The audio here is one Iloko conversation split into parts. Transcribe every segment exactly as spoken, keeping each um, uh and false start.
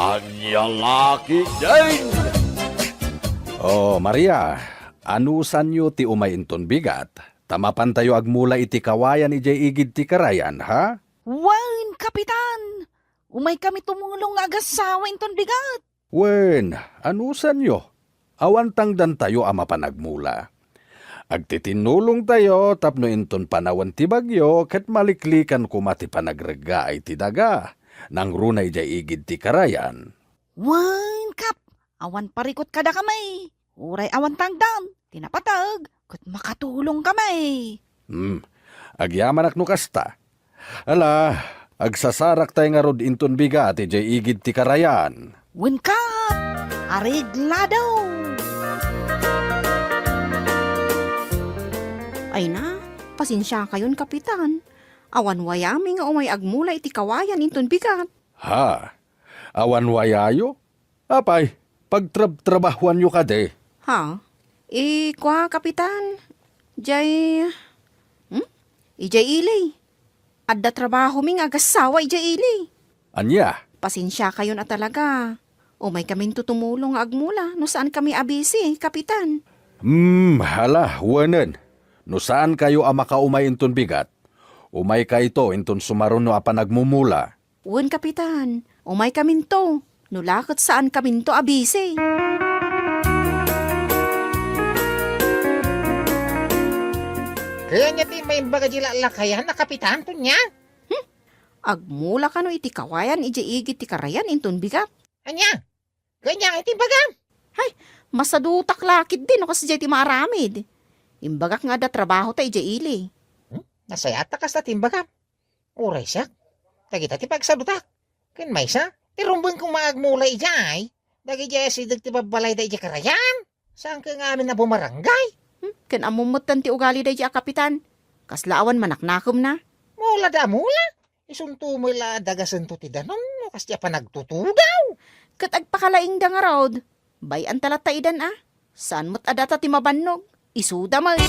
Ania la ketdin? Oh, Maria, anusanyo ti umay inton bigat, ta mapantayo agmula iti kawayan idiay igid ti karayan, ha? Wen, Kapitan! Umaykami tumulong nga agassawa inton bigat. Wen, anusanyo? Awan tangdantayo a mapan agmula. Agtitinnulongtayo tapno inton panawen ti bagyo ket maliklikan koma ti panagreggaay ti daga nangruna idiay igid ti karayan. Wen, Kap, awan parikut kadakami. Uray awan tangdan ti napateg ket makatulongkami. Hmm, agyamanak no kasta. Ala, agsasaraktayo ngarud inton bigat idiay igid ti karayan. Wen, Kap, areglado! Ay na, pasensiakayon, Kapitan. Awan wayami nga umay agmula iti kawayan inton bigat. Ha? Awan wayayo? Apay, pagtrabtrabahuanyo kadi? Ha? Eh, kua, Kapitan? Jay, hmm? Ijay ili. Adda trabahomi nga agassawa ijay ili. Ania? Pasensiakayon a talaga. Umaykaminto tumulong nga agmula no saankami a busy, Kapitan. Hmm, hala, wenen. No saankayo a makaumay inton bigat, umaykayto inton sumaruno a panagmumula. Wen, Kapitan, umaykaminto. No la ket saankaminto a busy. Kayatyo ti maimbaga di lakayan a Kapitan, Tonia? Hmm? Agmula kano iti kawayan idiay igid ti karayan inton bigat? Ania? Kayatyo iti imbagam? Hay, masadutak la ketdi no kasdiay ti maaramid. Imbagak nga adda trabahota idiay ili. Hmm? Nasayaat ta kasta ti imbagam. Uray siak, dagita ti pagsadutak. Ken maysa, ti rumbeng koma agmula idiay, dagidiay asideg ti babbalayda idiay karayan. Saan kano ngamin a bumarangay? Hmm, ken ammom metten ti ugalida idiay a Kapitan. Kasla awan manaknakemna. Mula da mula. Isunto met la a dagasento ti danum no kasdiay a panagtutugaw. Ket agpakalaingda ngarud. Bay-anta latta idan a. Saan met a data ti mabannog. Isuda met.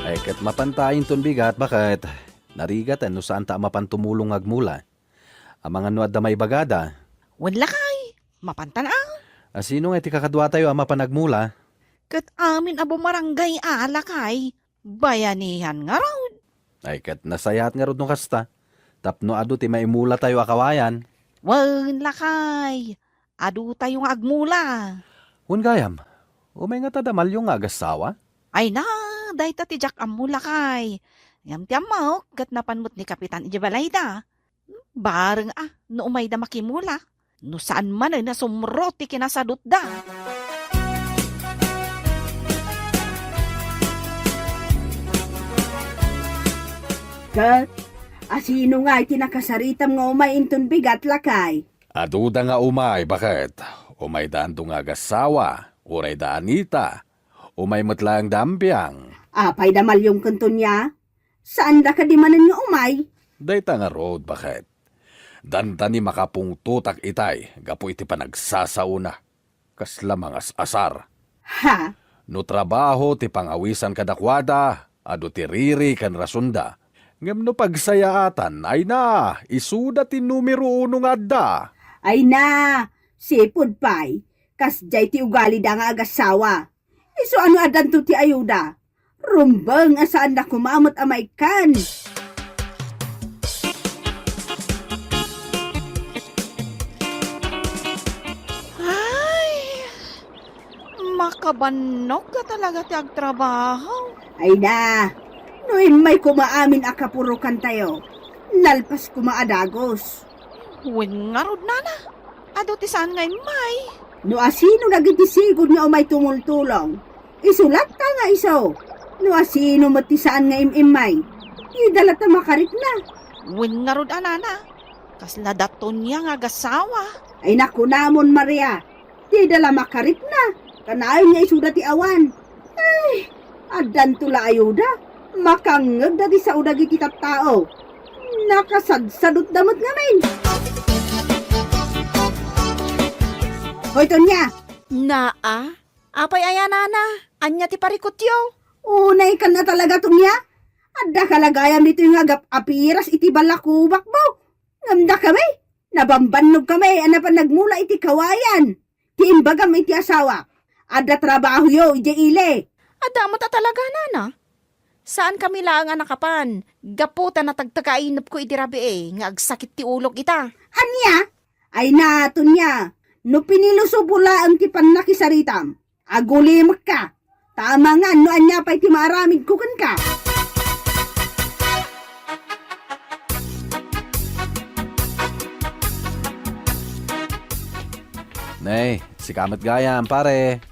Ay, ket mapanta inton bigat, baket? Narigaten no saanta a mapan tumulong nga agmula. Amangan no adda maibagada. Wen, lakay, mapantan a. A, sino nga iti kakaduatayo a mapan agmula? Ket amin a bumarangay a, lakay. Bayanihan ngarud. Ay, ket nasayaat ngarud no kasta, tapno adu ti maimulatayo a kawayan. Wen, lakay, adutayo nga agmula. Wen gayam, umay ngata da Malyo nga agassawa? Ay na, dayta ti diak ammo, lakay. Ngem ti ammok, ket napan met ni Kapitan idiay balayda. Bareng a, no umayda makimula. No saan manen a sumro ti kinasadutda. Ket, asino nga iti nakasaritam nga umay inton bigat, lakay? Aduda nga umay, baket? Umayda Ando nga agassawa, uray da Anita. Umay met laeng da Ambiang. Apay da Malyong ken Tonia? Saanda kadi manen nga umay? Dayta ngarud, baket? Dandani makapungtotak itay gapu iti panagsasaona. Kasla mangas-asar. Ha? No trabaho ti pangawisan kadakuada, adu ti riri ken rasonda. Ngem no pagsayaatan, ay na, isuda ti numero uno nga adda. Ay na, sipud pay, kasdiay ti ugalida nga agassawa. Isu a no addanto ti ayuda, rumbeng a saanda koma met a maikkan. Ay, makabannog a talaga ti agtrabaho. Ay na, no immay koma amin a kapurokantayo, nalpas koma a dagus. Wen ngarud, nana, adu ti saan nga immay. No asino dagiti sigud nga umay tumultulong, isu latta nga isu. No asino met ti saan nga im-immay, dida latta makarikna. Wen ngarud a, nana, kasla da Tonia nga agassawa. Ay, nakunamon, Maria, dida la makarikna. Kanayon nga isuda ti awan. Ay, addanto la ayuda. Makangngegda ti sao dagiti tattao. Nakasadsadotda met ngamin. Hoy, Tonia! Naa? Apay aya, nana? Ania ti parikutyo? Unaykan a talaga, Tonia. Adda ka la gayam ditoy nga agap-apiras iti balakubakmo. Ngem dakami, nabambannog kami a napan nagmula iti kawayan. Ti imbagam iti asawak, adda trabahoyo idiay ili. Adda met a talaga, nana. Saan kami laeng a nakapan, gapu ta natagtag a inepko iti rabii nga agsakit ti ulok ita. Ania? Ay na, Tonia, no pinilusopo laeng ti pannakisaritam, agulimekka. Ta amangan no ania pay ti maaramidko kenka. Nay, sika met gayam, pare.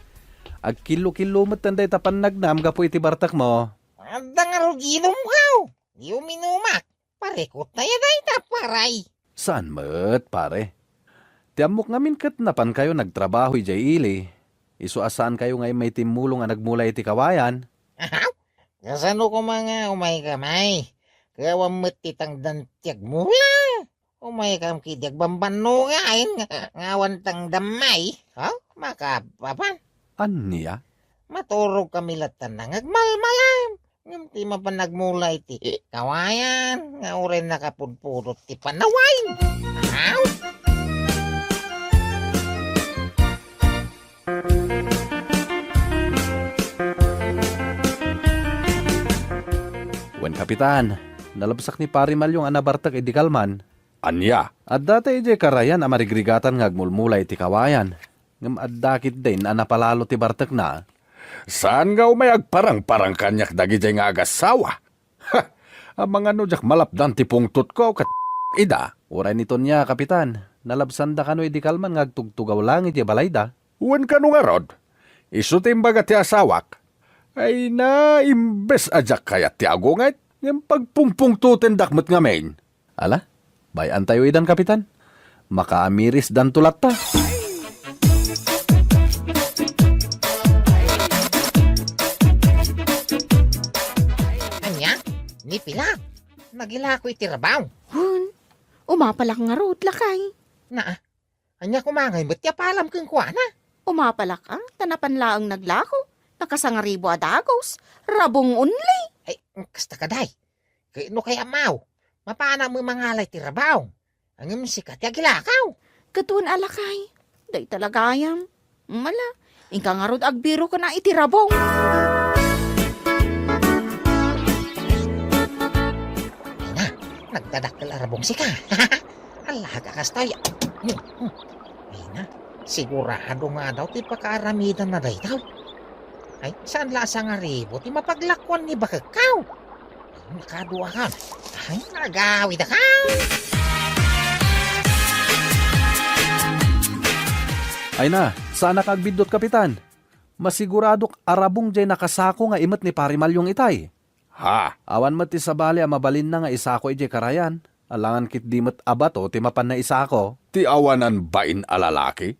Agkillo-killo met dayta pannagnam gapu iti bartekmo. Adda ngarud inumkaw. Di uminumak. Parikot na ya dayta, paray. Saan met, pare? Ti ammok ngamin ket napankayo nagtrabaho idiay ili. Isu a saankayo nga immay timmulong a nagmula iti kawayan. Ahaw? Kasano koma nga umayka, may? Kaya awan met ti tangdan ti agmula. Umaykam kidi agbambanno nga, ay, nga, nga awan tangdam, may? Ha? Makapapan? Ania? Maturog kami latta nga agmalmalam. Ngem ti mapan nagmula iti kawayan nga uray nakapudpudot ti panawen. Aw! Wen, Kapitan, nalabsak ni Pari Malyong a nabartek idi kalman. Ania? Adda tay idiay karayan a marigrigatan nga agmulmula iti kawayan. Ngem adda ketdin a napalalo ti bartekna. Saan nga umay agparangparang kaniak dagidiay nga agassawa? Ha! Amangan no diak malapdan ti pungtotko ket ida. Uray ni Tonia, Kapitan, nalabsanda kano idi kalman nga agtugtugaw laeng idiay balayda. Wen kano ngarud, isu ti imbaga ti asawak. Ay na, imbes a diak kayat ti agunget, ngem pagpungpungtotendak met ngamin. Ala, bay-antayo idan, Kapitan. Makaamirisdanto latta. Ania? Ni pila? Nagilako iti rabaw? Hun, umapalak ngarud, lakay. Naa, ania koma ngay met ti apalam kenkuana? Umapalak, a, ta napan laeng naglako. Nakasangaribo a dagos. Rabong only. Ay, kasta ka, day. Ket no kayatmo, mapanak met mangala iti rabaw. Ngem sika ti agilakaw. Ket wen a, lakay, dayta la gayam. Ala, inka ngarud agbiro ken a iti rabong. Ay na, nagdadakkel a rabong sika. Alaga kastoy. Hmm, hmm. Ay na, sigurado nga daw ti pakaaramidanna daytoy. Ay, saan la a sangaribo ti mapaglakuan ni bakekkaw? Ay, nakaduakan. Ay, nagawidakam. Ay na, saanak agbiddut, Kapitan. Masiguradok a rabong diay nakasako nga imet ni Pari Malyong itay. Ha? Awan met ti sabali a mabalinna nga isako idiay karayan. Alangan ketdi met a bato ti mapanna isako. Ti awanan bain a lalaki?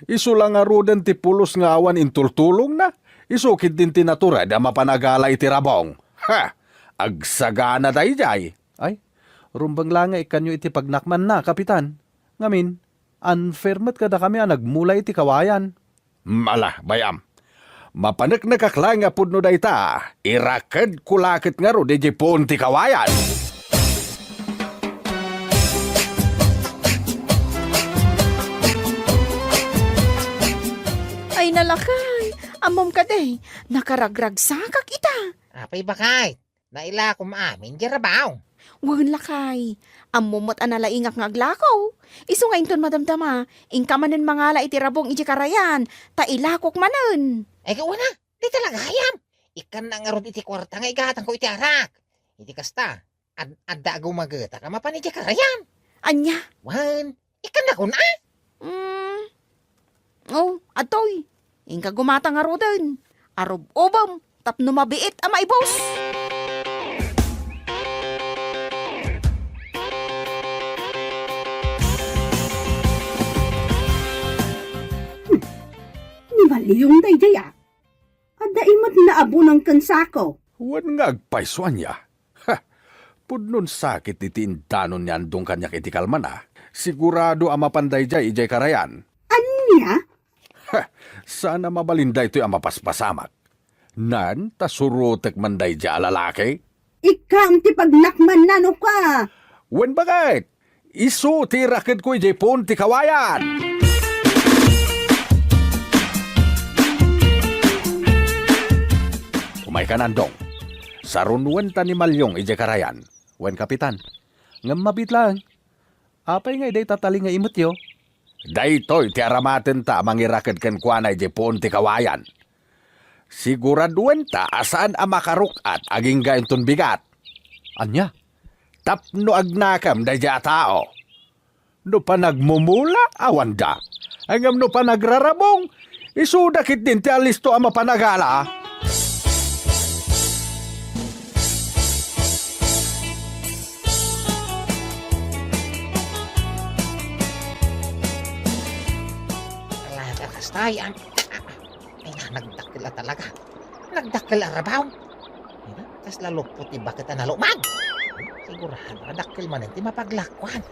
Isu la ngaruden ti pulos nga awan intultulongna. Isu ketdin ti natured a mapan agala iti rabong. Ha! Agsagana daydiay. Ay, rumbeng la nga ikkanyo iti pagnakmanna, Kapitan. Ngamin, unfair met kadakami a nagmula iti kawayan. Ala, bay-am. Mapaneknekak laeng nga pudno dayta, irakedko la ket ngarud idiay puon ti kawayan. Ay, nalakay! Ammom kadi, nakaragragsakak ita. Apay, bakay? Nailakom amin diay rabaw. Wen, lakay. Ammom met a nalaingak nga aglako. Isu nga inton madamdama, inka manen mangala iti rabong idiay karayan, ta ilakok manen. Ay, wen a, dayta la gayam. Ikkannak ngarud iti kuarta nga igatangko iti arak. Iti kasta, ad-, adda agumagetak a mapan idiay karayan. Ania? Wen, ikkannak, a? Mm. Oh, adtoy. Inka gumata ngaruden. Arub-ubem tapno mabiit a maibus. Hmm. Ni Malyong daydiay, a. Adda imet nga abunang ken sako. Wen nga agpayso ania? Ha! Pudnon sakit iti indanon ni Andong kaniak iti kalmana. Sigurado a mapan daydiay idiay karayan. Ania? Ha! Saan a mabalin daytoy a mapaspasamak. Nan, ta surotek man daydiay a lalaki? Ikkam ti pagnakman nano ka. Wen baket, isu ti irakedko idiay puon ti kawayan. Umaykan, Andong. Sarunuen ta ni Malyong idiay karayan. Wen, Kapitan. Ngem mabiit laeng. Apay nga idiay tatali nga imetyo? Daytoy ti aramatenta a mangiraked kenkuana idiay puon ti kawayan. Siguraduenta a saan a makaruk-at agingga inton bigat. Ania? Tapno agnakem daydiay a tao. No panagmumula, awanda. Ngem no panagrarabong, isuda ketdin ti alisto a mapanagala. Ala, kastay, ang, ay, na, nagdakkel a talaga. Nagdakkel a rabaw. Ay, na, kasla lupot ti baket a nalumag. Sigurado, dakkel manen ti mapaglakuan.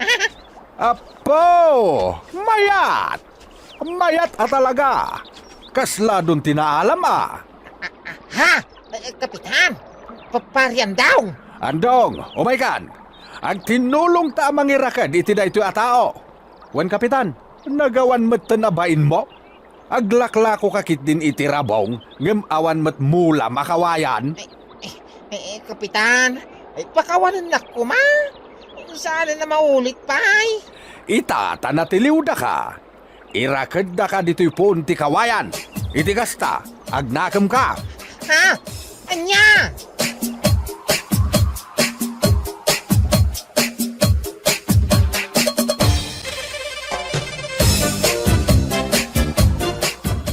Apo! Mayat! Mayat a talaga! Kasla don ti naalam a. Ha? Eh, Kapitan? Pa-, Pari Andong? Andong, umaykan! Agtinnulongta a mangiraked iti daytoy a tao. Wen, Kapitan, nagawan metten a bainmo? Aglaklakoka ketdin iti rabong, ngem awan met mula a kawayan? Eh, eh, eh, eh, Kapitan, eh, pakawanennak koma. Saan a maulit pay? Ita, ta natiliwdaka. Irakeddaka ditoy puon ti kawayan. Iti kasta, agnakemka. Ha? Ania?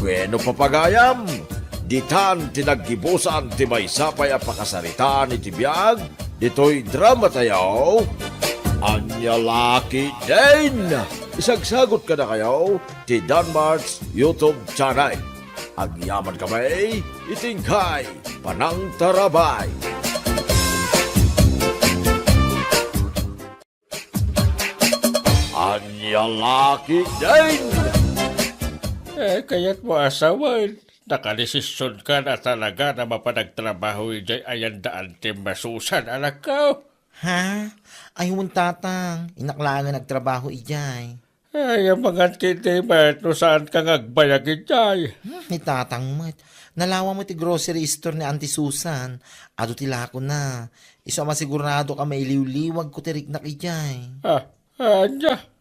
Bueno, papagayam, ditan ti naggibusan ti maysa pay a pakasaritaan iti biag ditoy dramatayo, Ania La Ketdin. Isagsagut kadakayo ti Danmart's YouTube channel. Agyaman kami iti inkay panangtarabay. Ania La Ketdin! Eh, kayatmo a sawen, nakadesisionka na talaga a mapan agtrabaho idiay ayan da Anti Susan, anakko? Ha? Ay, wen, Tatang. Innak laengen agtrabaho idiay. Ay, amangan ketdi met no saanka nga agbayag idiay. Hmm, ni Tatang met. Nalawa met ti grocery store ni Auntie Susan. Adu ti lakona. Isu a masigurado ka mailiwliwagko ti riknak idiay. Ah, ania?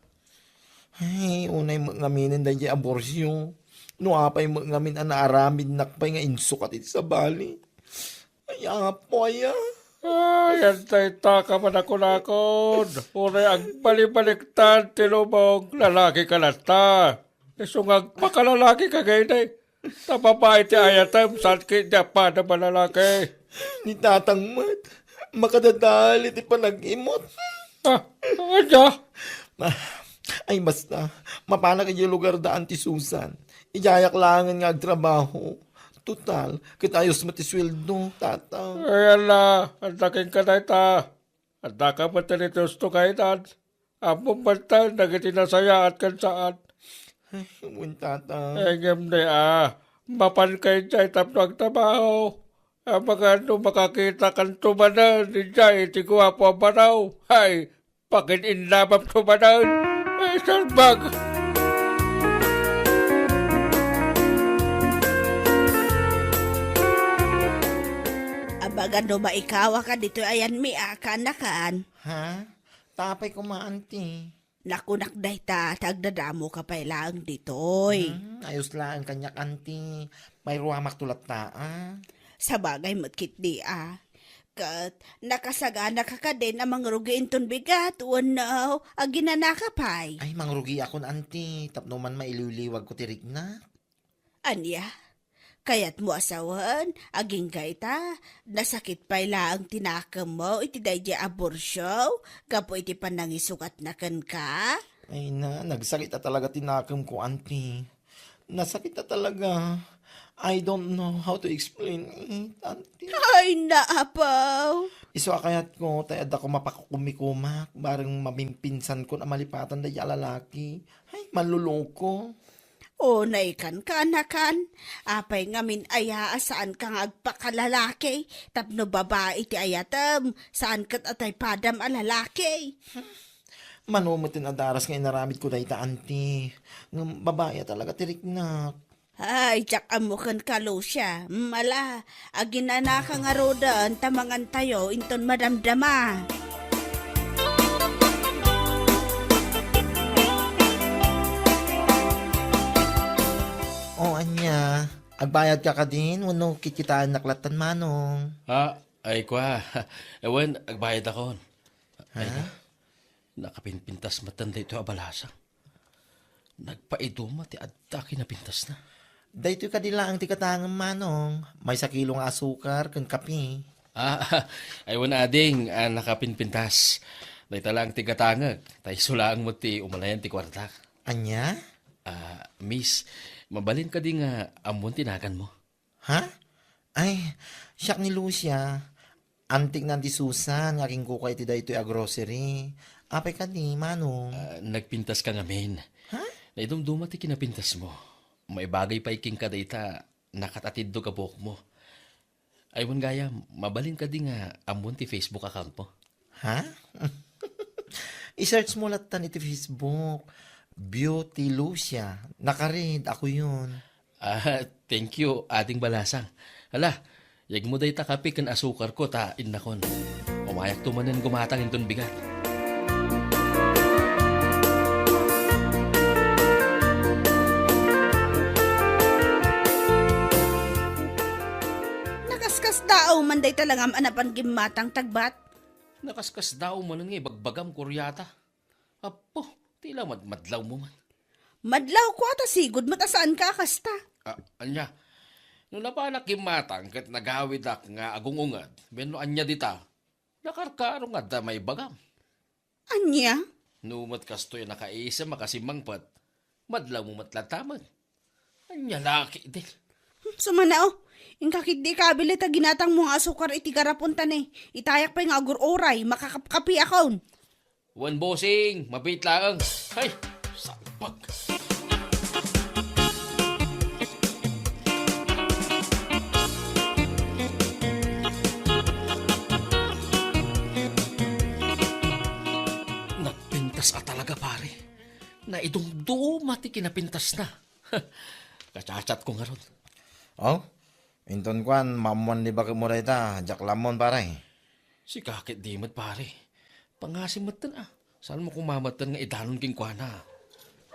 Ay, unay met ngaminen daydiay a bursio. No apay met ngamin a naaramidnak pay nga insukat iti sabali. Ay, Apo, aya. Ay, anta ita ka manakunakon. Uray agbalibaliktad ti lubong, lalaki ka latta. Isu nga agpakalalaki ka ngay, ta babai ti ayatem, saan ketdi a pada malalaki. Ni Tatang met, makadadael iti panag-imot. Ah, ania? Ah, ay, basta, mapanak idiay lugar da Auntie Susan. Idiayak laengen nga agtrabaho. Total, ket ayos met ti sueldo, Tata. Ay, ala, adda kenka dayta. Addaka met ti gusto kaytan. Ammom met dagiti nasayaat ken saan. Ay, wen, Tata. Ay, ngem ni a, mapanka idiay tapno agtrabaho. Amangan no makakitakanto manen idiay iti guapo a banaw. Ay, Pakin-innabam to manen. Ay, salbag! Abagan no maikawa ka ditoy ayanmi a kaanakan. Ha? Tapay koma, Auntie. Nakunak dayta, ta agdadamo ka pay laeng ditoy. Hmm, ayos laeng kaniak, Auntie. Payruamakto latta, a. Sabagay met ketdi, a. Ket nakasagana ka kadin a mangrugi inton bigat wenno aginana ka pay? Ay, mangrugiakon, Auntie, tapno man mailiwliwagko ti riknak. Ania? Kayatmo a sawen, agingga ita, nasakit pay laeng ti nakemmo iti daydiay a bursio gapu iti panangisukatna kenka? Ay na, nagsakit a talaga ti nakemko, Auntie. Nasakit a talaga. I don't know how to explain it, Auntie. Ay, naapaw! Isu a kayatko, tay adda koma pakukumikumak, bareng mabimpinsankon a malipatan daydiay a lalaki. Ay, manloloko. Unay kan, kaanakan. Apay ngamin aya a saan ka nga agpakalalaki? Tapno babai ti ayatem, saan ket a tay padam a lalaki. Mano met ti nadaras nga inaramid ko dayta, anti. Ngem babai a talaga ti riknak. Ay, diak ammo ken ka, Lucia. Mala, aginanaka ngaruden ta mangantayo inton madamdama. O, ania? Agbayadka kadin wenno kitkitaennak lattan, Manong? Ah, ay, kua. Ewan, agbayadakon. Ha? Ay, nakapinpintas met daytoy a balasang. Nagpaiduma ti adda kinapintasna. Daytoy kadi laeng ti gatangem, Manong. Maysa kilo nga asukar ken kape. Ah, ay, wen, ading, ah, nakapinpintas. Dayta laeng ti gatangek. Ta isu laeng met ti umalayan ti kuartak. Ania? Ah, miss, mabalin kadi nga ammon ti naganmo? Ha? Ay, siak ni Lucia. Antikna ni Susan nga agingkuka iti daytoy a grocery. Apay kadi, Manong? Ah, nagpintaska ngamin. Ha? Naidumduma ti kinapintasmo. Maibagay pay kenka dayta, nakat-atiddog a buokmo. Ay, wen gayam, mabalin kadi nga ammon ti Facebook accountmo? Ha? I-search mo lattan iti Facebook, Beauty Lucia. Nakaread, ako yun. Ah, thank you, Ading Balasang. Hala, yegmo dayta kape ken asukarko ta innakon. Umayakto manen gumatang inton bigat. Nakaskasdaaw man dayta langam a napan gimmatang, Tagbat. Nakaskasdaaw manen nga ibagbagam, Kuryata. Apo, ti la madmadlawmo man. Madlaw ko a ta sigud met a saan ka a kasta. Ah, ania? No napanak gimmatang ket nagawidak nga agung-ungad, wenno ania dita, nakarkaro nga adda maibagam. Ania? No met kastoy a nakaisem a kasimmangpet, madlawmo met latta met. Ania la ketdi? Hmm, sumana, o. Inka ketdi kabilet a ginatangmo nga asukar iti garapon ta ne, itayak pay nga agur-uray, makakapkapiakon. Wen, bossing, mabiit laeng. Hay, salbag. Nagpintas a talaga, pare. Naidumduma ti kinapintasna. Kachat-chat ko ngarud. Oh? Inton kuan, maammuan ni baketmo dayta, diak la ammon, pare. Sika ketdi met, pare. Pangasim metten, a. Saanmo koma metten nga idanon kenkuana?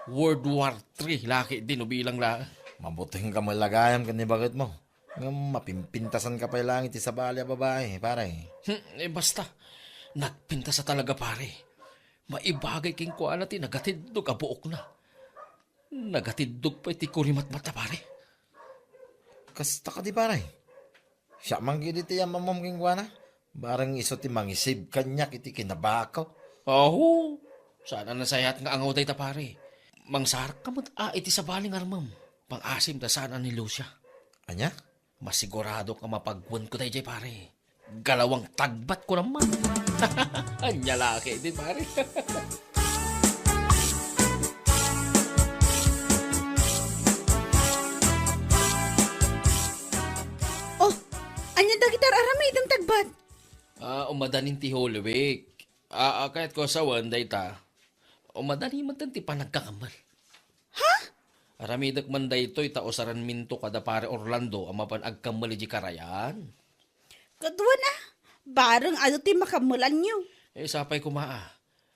World War Three la ketdi no bilang la. Mabutengka met la gayam ken ni baketmo. Ngem mapimpintasanka pay laeng iti sabali a babai, pare. Hmm, eh, basta. Nagpintas a talaga, pare. Maibagay kenkuana ti nagatiddog a buokna. Nagatiddog pay ti kurimatmat a, pare. Kasta kadi, pare? Siak man ketdi ti am-ammom kenkuana. Bareng isu ti mangisib kaniak iti kinabako. Aho, saan a nasayaat nga angaw dayta, pare. Mangsarakka met a iti sabali nga armem. Pangasim ta saan a ni Lucia. Ania? Masiguradok a mapagwenko daydiay, pare. Galawang tagbat ko naman. Ania la ketdi, pare. Oh, ania dagiti ar-aramidem, Tagbat? Ah, umadanin ti Holy Week. Ah, ah, kayatko a sawen dayta. Umadanin metten ti panagkakammel. Ha? Aramidek man daytoy ta usaranminto kada Pare Orlando a mapan agkammel idiay karayan. Kaduana, bareng adu ti makammelanyo. Eh, sapay koma a.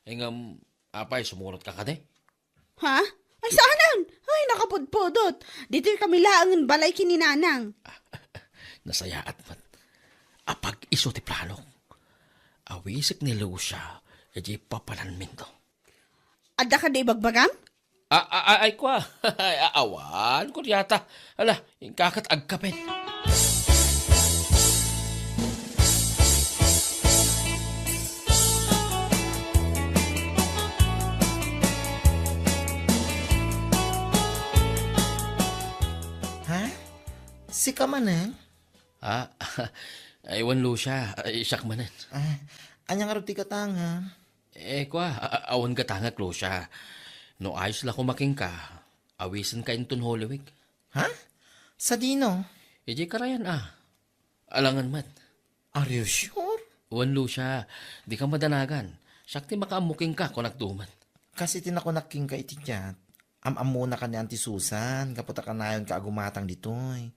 Eh, ngem, apay, sumurotka kadi? Ha? Ay, saanen? Ay, nakapudpudot. Ditoy kami laengen balay ken ni Nanang. Nasayaat met. Apag-isu ti planok. Awisek ni Lucia, idiay papananminto. Adda kadi ibagbagam? A-, a-, a-, ay, kua. Ay, a-, awan, kuryata. Ala, inka ket agkapen. Ha? Sika manen? Ah, ay, wen, Lucia. Ay, siak manen. Ah, ania ngarud ti gatangem? Eh, kua, a-, a-, awan gatangek, Lucia. No ayos la koma kenka, Awisenka inton Holy Week. Ha? Sadino? Idiay karayan a. Alangan met. Are you sure? Wen, Lucia, dika madanagan. Siak ti makaammo kenka, kunak met. Kas iti nakunak kenka iti chat, am-ammonaka ni Auntie Susan, gapu ta kanayonka a gumatang ditoy.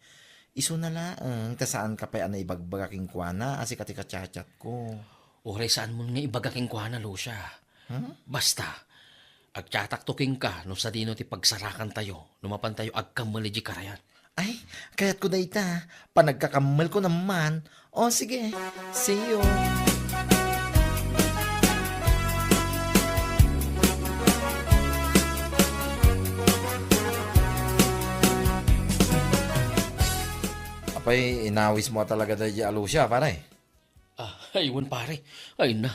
Isuna laeng, ta saanka pay a naibagbaga kenkuana, a sika ti kachatchatko. Uray saanmon nga ibaga kenkuana, Lucia. Hmm? Basta, agchatakto kenka no sadino ti pagsarakantayo no mapantayo agkammel idiay karayan. Ay, kayatko dayta. Panagkakammelko naman. O, sige. See you. Apay, inawismo talaga daydi a Lucia, pare? Ah, ay, wen, pare. Ay na.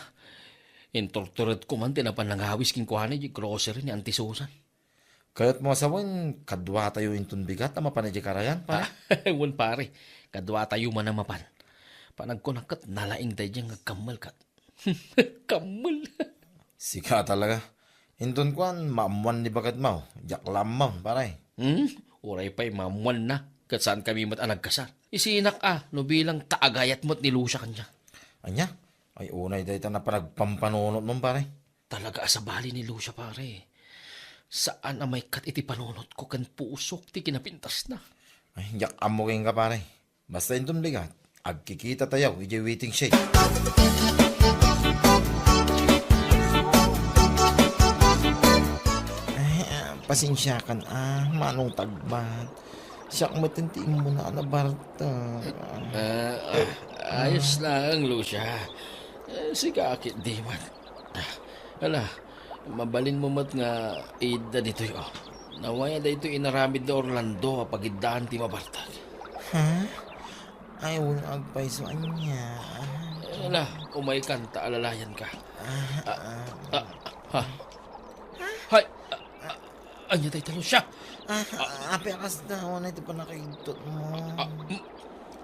Inturturedko man ti napan nangawis kenkuana idiay grocery ni Auntie Susan. Kayatmo a sawen, kaduatayo inton bigat a mapan idiay karayan, pare? Ah, wen, pare. Kaduatayo man a mapan. Panagkunak ket nalaing daydi nga agkammel ket. Kammel. Sika talaga. Inton kuan, maammoan ni baket mo. Diak la ammo, pare. Hmm? Uray pay maammoanna, ket saankami met a nagkasar. Isinak a, no bilang ta agayat met ni Lucia kaniak. Ania? Ay, unay dayta napan nagpampanunotmo, pare. Talaga a sabali ni Lucia, pare. Saan a maikkat iti panunotko ken pusok ti kinapintasna. Ay, diak ammo kenka, pare. Basta inton bigat, agkikitatayo idiay waiting shed. Ay, ah, pasensiakan, ah, Manong Tagbat. Siak met ti immuna a nabartek. Ah, ah, ayos laeng, Lucia. Eh, sika, akit di man. Ah, ala, mabalinmo met nga idda ditoy, oh. Nawaya daytoy inaramid ni Orlando a pagiddaan ti mabartek. Ha? Ay, wen, agpayso ania. Ala, umaykan ta alalayanka. Ah, ah, ah, ha? Hay, ah, ah, ania dayta, Lucia? Ah, ah, apay a kasta, wen, iti pannakaigtotmo. Ah, mm,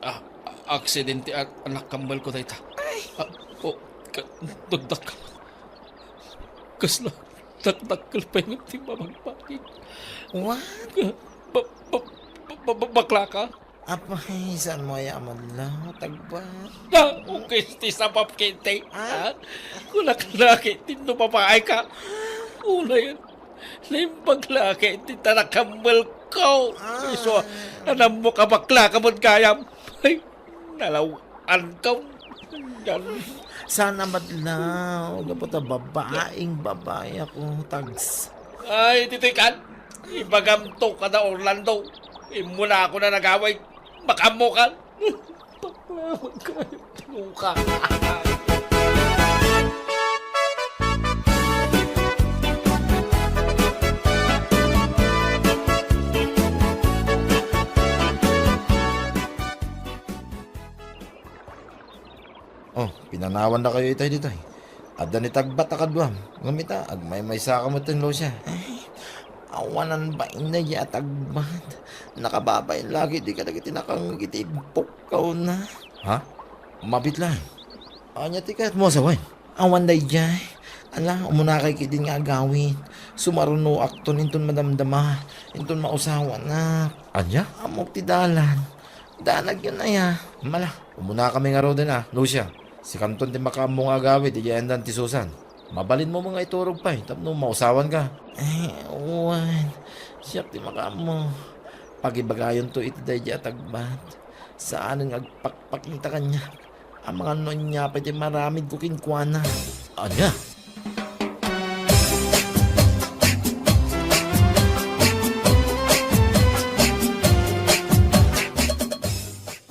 ah, aksidente a, a nakammel ko dayta. Ay! Ah, oh, ka-, dagdag ka. Kasla dakdakkel pay ngem ti mabagbaking. What? Ba-, ba-, ba-, ba-, bakla ka? Apay, saanmo aya a madlaw, Tagbat? Ah, ukis ti sabab, Kitty. Ah? Ha? Kunak la, Kitty, no babae ka. Unayen, naimbag la, Kitty, ta nakammel ko. Ah. Isu, anam mo ka bakla ka met gayam. Ay, nalaw-, Ankaw, yan. Saan a madlaw, gapu ta babaeng babae ako, Tags. Ay, titikan, ibagam to kada Orlando. Immuna ako na nagaway. Makaammo ka. Bakla, magkayot ka. Oh, pinanawandakayo itay ditoy. Adda ni Tagbat a kaduam. Ngem ita, agmaymaysa ka met, Lucia. Ay, awanan bain daydi a Tagbat. Nakababain lagi di kadagiti nakangngeg iti ibbukko na. Ha? Mabit lang. Ania ti kayatmo a sawen? Awan daydiay. Ala, umunakay ketdin nga agawid. Sumarunoakton inton madamdama, inton mausawanak. Ania? Ammok ti dalan. Danagyon aya. Mala, umunakami ngaruden a, Lucia. Sikanton ti makaammo nga agawid idiay ayandan ti Susan. Mabalinmo nga iturog pay tapno mausawanka. Ay, wen. Siak ti makaammo. Pagibagayonto iti daydiay a Tagbat. Saanen nga agpakpakita kaniak. Amangan no ania pay ti maramidko kenkuana. Ania?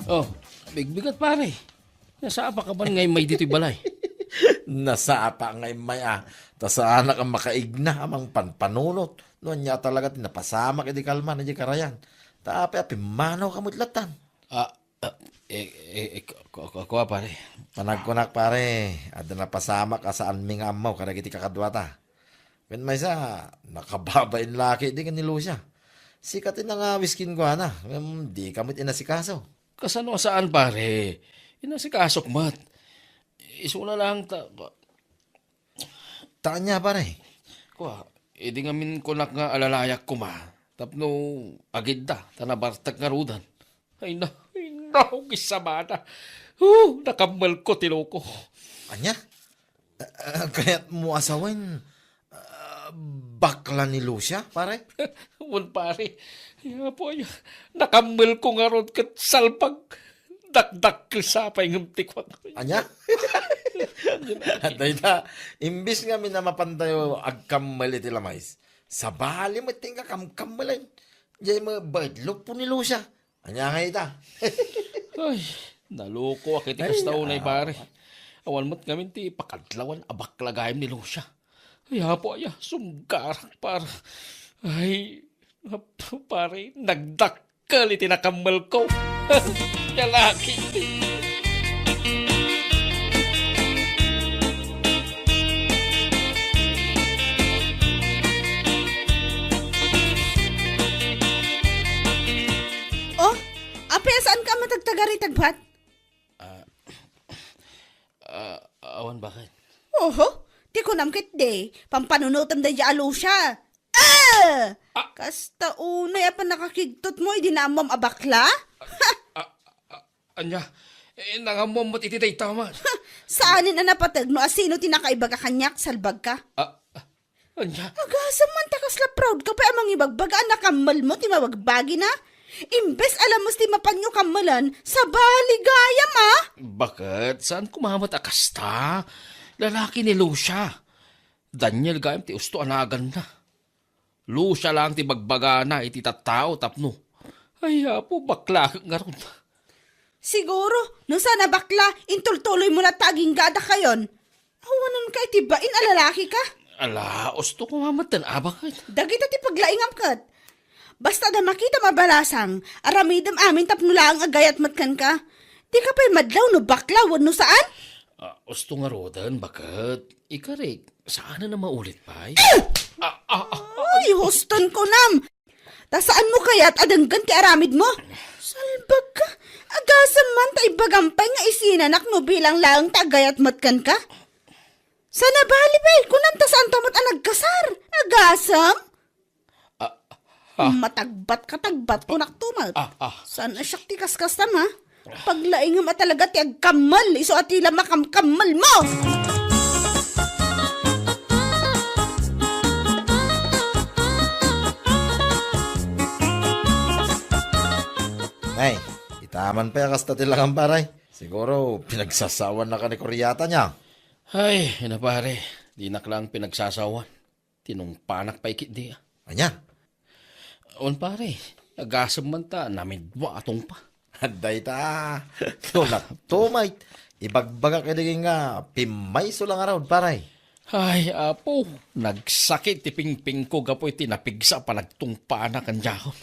Oh, bigbigat, pare. Nasapa ka man nga immay ditoy balay? Nasapa nga immay, ah. Ta saanak a makaigna a mangpanpanunot. No ania talaga ti napasamak idi kalman idiay karayan. Ta apay a pimmanaw ka met lattan. Ah, Ah, eh, eh, eh, ku-, ku-, ku-, kuwa, pare. Panagkunak, pare, adda napasamak a saanmi nga ammo kadagiti kakaduata. Ken maysa, nakababain la ketdi ken ni Lucia. Sika ti nangawis kenkuana, ngem dika met inasikaso. Kasano a saan, pare? Inasikasok met. Isuna lang ta, Ta ania, pare? Kua, idi ngamin kunak nga alalayak koma, tapno agidda ta nabartek ngaruden. Ay na, ay na, ugisabada. Huh, nakammelko ti loko. Ania? Ah, kayatmo a sawen, ah, bakla ni Lucia, pare? Wen, pare. Ay, apo, ay, nakammelko ngarud ket salbag. Dakdakkel sa pay ngem ti kuan. Ania? Dayta, imbis ngamin a mapantayo agkammel iti lamaysa, sabali met ti inka kamkammelen. Diay met baet luppo ni Lucia. Ania nga ita? Ay, nalokoak iti kasta unay, pare. Awan met ngamin ti pakadlawan a bakla gayam ni Lucia. Ay, apo aya, sunggarak, pare. Ay, ap-, pare, nagdakkel iti nakammelko. Lalaki. Oh, apay a saanka a matagtagari, tagbat? Ah, ah, awan, baket. Oho, ti kunam ketdi, pampanunotem daydiay a Lucia. Ah! Ah! Kasta unay a pannakakigtotmo idi naammoam a bakla? Ha! Ah, ah, ania? Eh, nangammoam met iti dayta man. Saanen a napateg no asino ti nakaibaga kaniak, salbagka. Ah, ah, ania? Agasem man ta kasla proud ka pay a mangibagbaga a nakammelmo ti mabagbagina. Imbes a lames ti mapanyo kammelen, sabali gayam, a? Baket, saan koma met a kasta? Lalaki ni Lucia. Daniel gayam ti usto a naganna. Lucia laeng ti bagbagana iti tattao tapno, ay, apo, bakla ngarud. Siguro, no saan a bakla, intultuloymo latta agingga a dakayon. Awanonka iti bain a lalakika? Ala, usto koma metten, a, baket. Dagita ti paglaingam ket. Basta adda makitam a balasang, aramidem amin tapno laeng agayat met kenka. Dika pay madlaw no bakla wenno saan? Ah, usto ngaruden, baket. Ikarik, saanen a maulit pay? Ah! Ah, ah, ah, ah. Ay, huston kunam! Ta saanmo kayat a denggen ti aramidmo? Salbagka, agasem man ta ibagam pay nga isinanak no bilang laeng ta agayat met kenka? Saan a bali pay, kunam ta saanto met a nagkasar. Agasem? Ah, ah. Matagbat ka, tagbat, kunak tumat. Ah, ah. Saan a siak ti kaskastam, ha? Paglaingam a talaga ti agkammel, isu a ti la makamkammelmo! Nay, itaman pay a kasta ti langam, pare. Siguro, pinagsasawan na ka ni Kuryata niya. Ay, ina, pare, dinak lang pinagsasawan. Tinungpanak pay ketdi, a. Ania? Wen, pare, agasem man ta namidwa a tungpa. Adda ita. Tunak tumay. Ibagbagak idi nga pimmayso lang ngarud, pare. Ay, apo, nagsakit ti pingpingko gapu iti napigsa a panagtungpana kendiakon.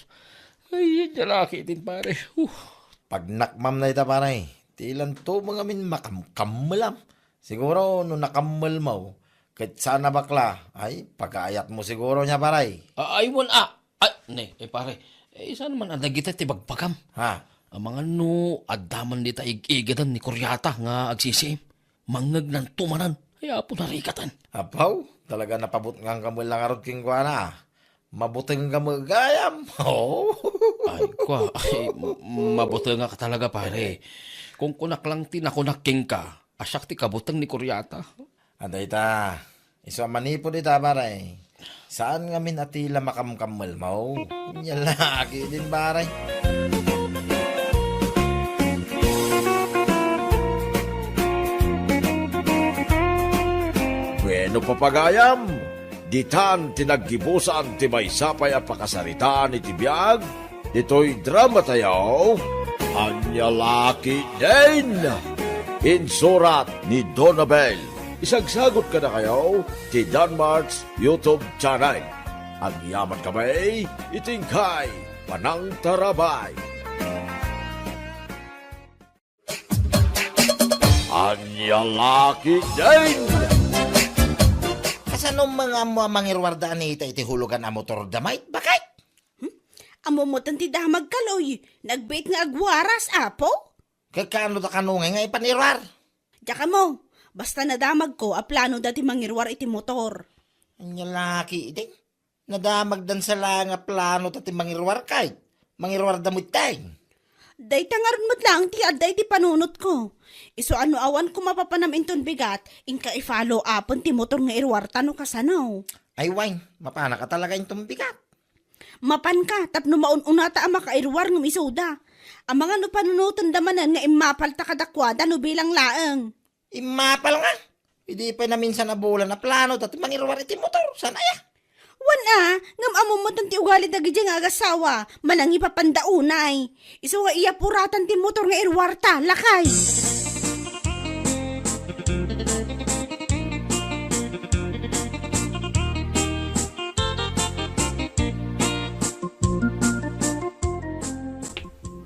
Ay, ania la ketdin, pare. Uh. Pagnakmam na ita, pare. Ti lanto mo ngamin makamkammelam. Siguro no nakammelmo, ket saan a bakla, ay, pagaayatmo siguro nia, pare. A-, ay, wen, a, ay, ne, eh, pare, eh, saan man a dagita ti bagbagam? Ha? Amangan no adda man dita ig-igadan ni Kuryata nga agsisiim. Mangngegnanto manen. Ay, apo, narikatan. Apaw, talaga napabutnganka met la ngarud kenkuana. Mabutengka met gayam. Oh. Ay, kua, ay, m-, mabutengak talaga, pare. Kunkunak lang ti nakunak kenka. A siak ti kabuteng ni Kuryata. Adda ita, isu a manipud ita, pare. Saan ngamin a ti la makamkammelmo? Ania la ketdin, pare. Bueno, papagayam, ditan ti naggibusan ti maysa pay a pakasaritaan iti biag ditoy dramatayo, Ania La Ketdin. Insurat ni Donabel. Isagsagot kadakayo ti Danmart's YouTube channel. Agyamankami iti inkay panangtarabay. Ania La Ketdin. Kasano nga ammo a mangiruarda a nita iti hulugan a motorda, Mike? Bakit? Hmm? Ammo met ti damagka, Loy. Nagbiit nga agwaras, apo? Ket kano ta kano ngay nga ipaniruar? Diak ammo. Basta nadamagko a planoda ti mangiruar iti motor. Ania La Ketdin? Nadamagdan sa laeng a plano ta ti mangiruar kay. Mangiruar da met tay. Dayta ngarud met laeng ti adda iti panunotko. Isu a no awan ko mapapanam inton bigat, inka i-follow upen ti motor nga iruarta no kasano. Ay wen, mapanak a talaga inton bigat. Mapanka, tapno maun-unata a makairuar ngem isuda. Amangan no panunotenda manen nga immapalta kadakuada no bilang laeng. Immapal nga. Idi pay naminsan a bulan a plano ta ti mangiruar iti motor, saan aya? Wen a, ngem ammom met ti ugali dagidiay nga agasawa, manangipapanda unay. Isu nga iyapuratan ti motor nga iruarta, lakay.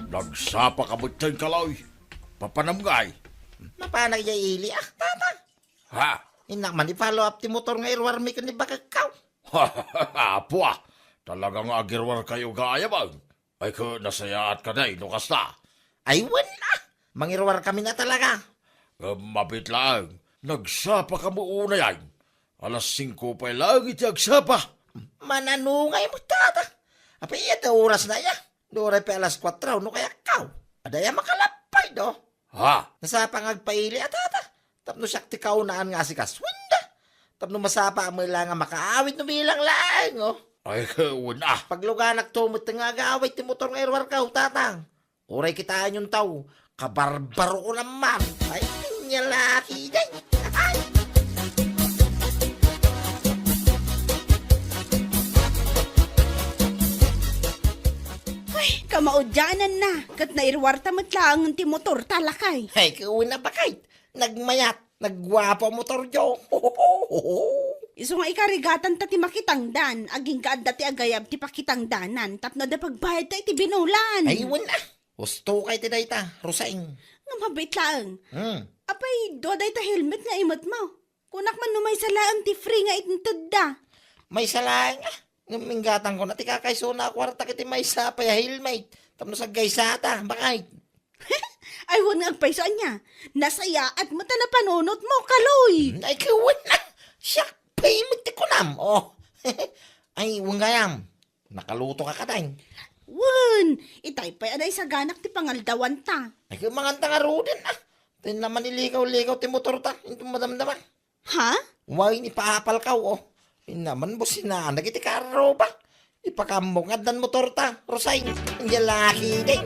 Nagsapa ka met, Kaloy. Papanam ngay? Mapanak idiay ili, ah, tata. Ha? Innak man i-follow up ti motor nga iruarmi ken ni bakekko. Apo, ah. Talaga nga agiruar kayo gayam, ah. Ay, ka, nasayaat ka day, no kasta. Ay, wen, ah. Mangiruar kami na talaga. Ngem mabit laeng, nagsapa ka mo unay, ay. Alas singko pay laeng iti agsapa. Mananungay mo, tata. Apay, iyat oras na iya. Duray pay alas kuatro, no kayatko. Adda aya makalapay, do. Ha? Nasapa nga agpaili a tata. Tapno siak ti kaunaan nga asikasuenda. Tapno masapa a mela nga makaawid no bilang laeng, oh. Ay, wen a. Pagluganak to met nga agawid ti motor nga iruarko, tatang. Uray kitaenyon taw, kabarbaro ko naman. Ay, nya laki day. Ay! Ay, kamaudianan na, ket nairuarta met laeng ti motor ta, lakay. Ay, kauna bakay. Nagmayat, nagguapo a motor, jo. Isu nga ikarigatanta ti makitangdan, agingga adda ti agayab ti pakitangdanan, tapno adda pagbayadta iti binulan. Ay, wen a. Husto kay ti dayta, Roseng. Nga mabit laeng. Hmm. Apay, dua dayta helmet nga imetmo. Kunak man no maysa laeng ti free nga intedda. Maysa laeng, ah. Ngem inggatangko na ti kakaysona a kuarta ket ti maysa pay a helmet. Tapno saggaysata, bakay. Ay, wen nga agpayso ania. Nasayaat met a napanunotmo, Kaloy. Hmm, ay, kawen na. Siak pay met ti kunam. Oh. Ay, wen gayam. Nakaluto ka kadain. Wen, itay pay a naisaganak ti pangaldawanta. Ay, kemanganta ngaruden, ah. Tay naman ilikaw-likaw ti motorta, inton madamdama. Ha? Wen, ipaapalkaw, oh. Ay naman, businanak iti karro ba? Ipakaammo nga addan motorta, Rosay. Ang lalaki din.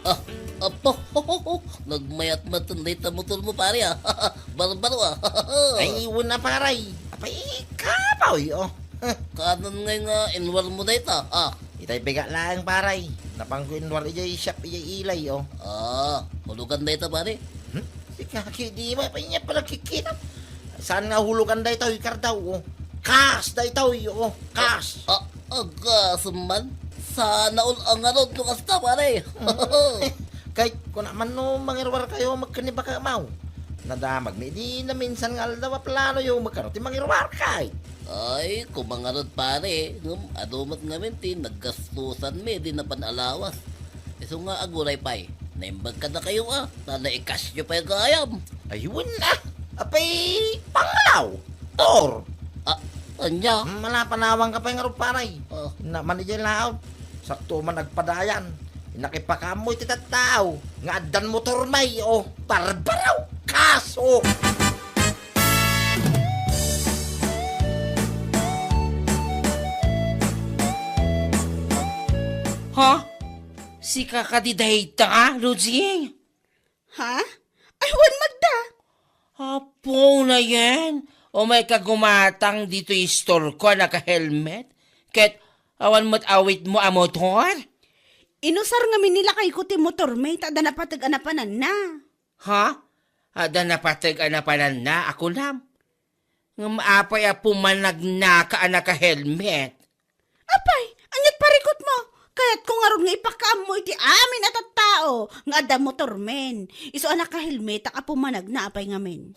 Ah, apo, nagmayat met dayta motor mo, pare, ah. Barbaro, ah. Ay, wen a, paray. Apay, kapoy, oh. Kanan ngay nga inwar mo dayta, ah. Itay bigat laeng, paray. Napangko inwar idiay shop, idiay ilay, oh. Ah, hulugan dayta, pare. Hmm? Sika, di mo, apay nia pala kikita. Saan nga hulugan dayta, oy, kardaw, oh. Kas dayta, oy, oh. Kas. Ah, Agasuman, sana all a ngarud no kasta, pare. Kay, kuna man no mangiruar kayo, magkanibaka maw. Nadamag mi, di na minsan nga aldaw a plano yo, magkano ti mangiruar kay. Ay, kumangarud, pare, ngem adu met ngamin ti naggastusan mi, di napan alawas. Isu nga aguray pay, naimbag kadakayo, ah, ta naikasyo pay gayam. Ayun na, apay, pangalaw, tor. Ah, anya? Hmm, malapanawang ka pay ngarud, paray. Oh. Na, man idiay laot. Sakto man agpadayan. Nakipakaammoy ti tattao nga addan motor may, oh, barbaro. Kaso. Ha? Sika kadi dayta, Lucy? Ha? Ay, wen, Magda. Apo na yan. Umay ka gumatang ditoy store ko a naka-helmet. Ket awan met awit mo a motor? Inusar ngamin ni lakay ko ti motor, may ta adda napateg a napananna. Ha? Adda napateg a napananna, a kunam? Ngem apay a pumanagnaka a naka-helmet? Apay, ania't parikutmo? Kayatko ngarud nga ipakaammo iti amin a tattao nga adda motormen. Isu a nakahelmetak a pumanagna, apay ngamin?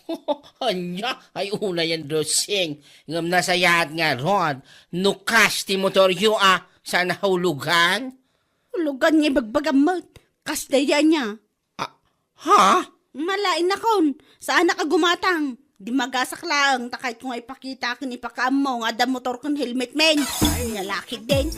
Ania? Ay, unayen, Rosing. Ngem nasayaat ngarud no kas ti motoryo a saan a hulugan? Hulugan nga ibagbagam met. Kas daydiay ania? Ah, ha? Mala, innakon, saanak a gumatang. Dimagasak laeng, ta kayatko nga ipakita ken ipakaammo nga adda motor ken helmet men. Nia la ketdin.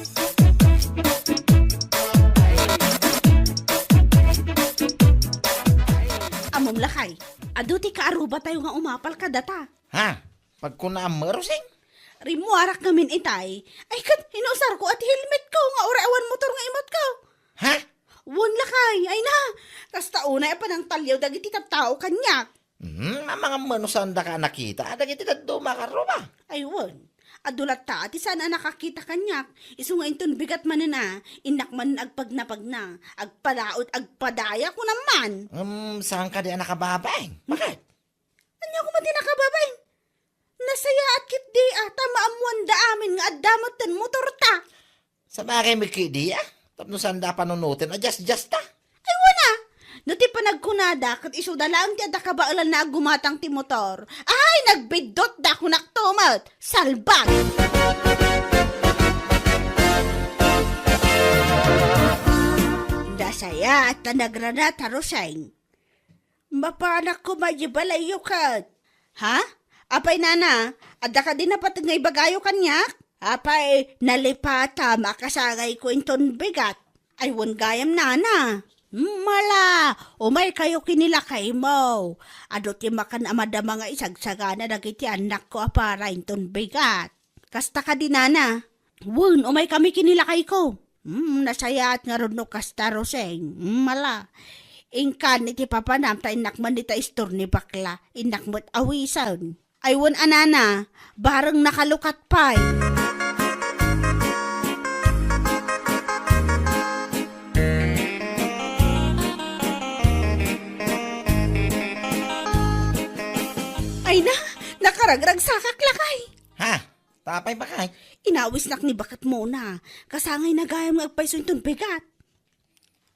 Ammom lakay, adu ti kaarubatayo nga umapal kadata. Ha? Pagkunaam, Rosing? Rimmuarak ngamin itay. Ay, ket inusarko a ti helmetko nga uray awan motor nga imatko. Ha? Wen lakay, ay na. Kasta unay a panangtaliaw dagiti tattao kaniak. Hmm, amangan no saandaka a nakita dagiti dadduma a karruma. Ay, wen. Adu latta ti saan a nakakita kaniak. Isu nga inton bigat manen a, innak manen agpagnapagna. Agpadaot, agpadaya, kunam man. Hmm, saan kadi a nakababain? Bakit? Ania koma ti nakababain? Nasayaat ketdi a, ta maammoanda amin nga adda metten motorta. Sabagay met ketdi a, tapno saanda a panunoten a diasdiasta. Ay, wen a! No ti panagkunada, ket isuda laeng ti adda kabaelanna a gumatang ti motor. Ay, nagbiddutda, kunakto met. Salbag! Nasayaat ta nagrana ta Roseng. Mapanak koma idiay balayyo ket. Ha? Apay, nana, adda kadi napateg nga ibagayo kaniak? Apay, nalipatam a kasangayko inton bigat. Ay, wen gayam, nana. Mala, umaykayo ken ni lakaymo. Adu ti makan a madama nga isagsagana dagiti annakko a para inton bigat. Kasta kadi, nana? Wen, umaykami ken ni lakayko. Hmm, nasayaat ngarud no kasta, Roseng. Hmm, mala. Inkan iti papanam ta innak man dita istor ni bakla. Innak met awisen. Ay, wen a, nana, bareng nakalukat pay. Ay na, nakaragragsakak lakay. Ha? Tapay bakay? Inawisnak ni baketmona. Kasangayna gayam nga agpayso inton bigat.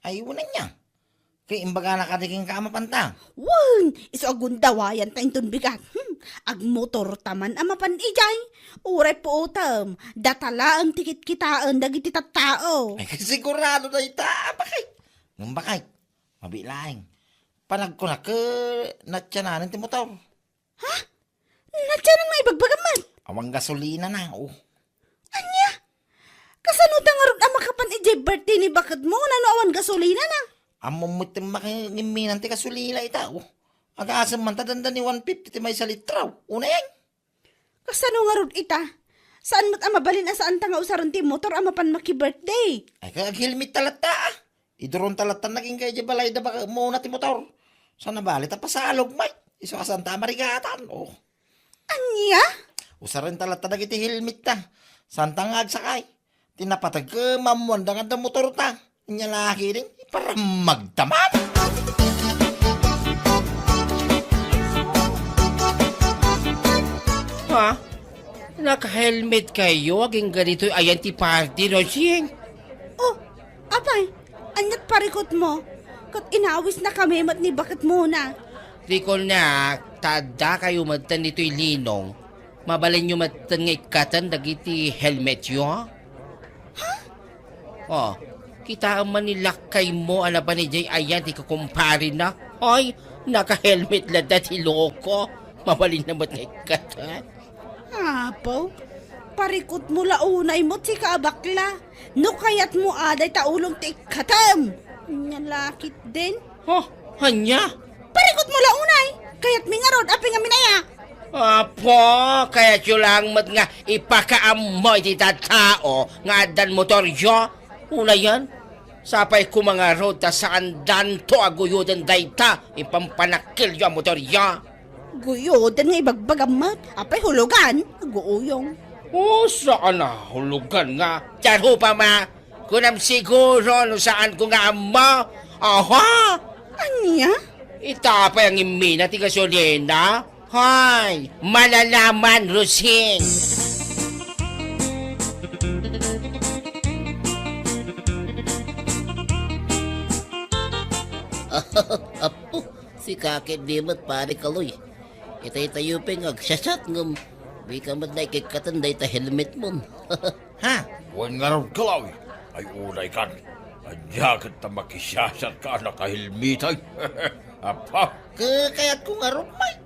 Ay, wen ania. Kay imbagana kadi kenka a mapanta. Wen, isu a gundawayanta inton bigat. Hmm, agmotorta man a mapan idiay. Uray puotem, data laeng ti kitkitaen dagiti tattao. Ay, sigurado dayta, bakay. Ngem bakay, mabiit laeng. Panagkunak, natiananen ti motor. Ha? Natianan nga ibagbagam met? Awan gasolinana, o. Ania? Kasano ta ngarud a makapan idiay birthday ni baketmona no awan gasolinana? Ammom met ti makinimminan ti gasolina ita, o. Agasem man ta dandani one fifty ti maysa litro. Unayen. Kasano ngarud ita? Saan met a mabalin a saanta nga usaren ti motor a mapan maki-birthday? Ay, kay aghelmet ta latta, a. Iduronta latta nagingga idiay balayda baketmona ti motor. Sana bali ta pasalog met. Isu a saanta a marigatan. Oh. Ania? Usarenta latta dagiti helmetta. Saanta nga agsakay. Ti napateg, maammoanda nga adda motorta. Ania la ketdin, iparammagta man. Ha? Naka-helmet kayo agingga ditoy ayan ti party, Rosing? Oh, apay, aniat parikutmo? Ket inawisnakami met ni baketmona. Rikolnak, ta addakayo metten ditoy Linong. Mabalinyo metten nga ikkaten dagiti helmetyo? Ha? Oh, kitaem man ni lakkaymo a napan idiay ayan ti kukumparena. Hoy, naka-helmet latta ti loko. Mabalinna met nga ikkaten. Apo, parikutmo la unay met sika a bakla. No kayatmo a dayta ulom ti ikkatem. Ania la ketdin? Oh, ania? Parikutmo la unay. Kayatmi ngarud a pingaminayak. Apo, kayatyo lang met nga ipakaammo iti tattao nga addan motoryo. Unayen, sapay koma ngarud ta saandanto a guyoden dayta impampanakkelyo a motoryo. Guyoden nga ibagbagam met. Apay, hulugan? Aguuyong. Oh, saan a hulugan nga? Tiarupam a. Kunam siguro no saanko nga ammo. Aha! Ania? Ita pay ang imina ti gasolina? Hay, malalaman, Rosing! Apo, sika ketdi met, Pare Kaloy. Itay tayo pay nga agsiasat ngem di ka met naikikkaten dayta helmetmon. Ha? Wen ngarud, Kaloy. Ay, unay kan. Ania ket ta makisiasat ka a nakahelmetay? Apa? Kakayatko ngarud, Mike.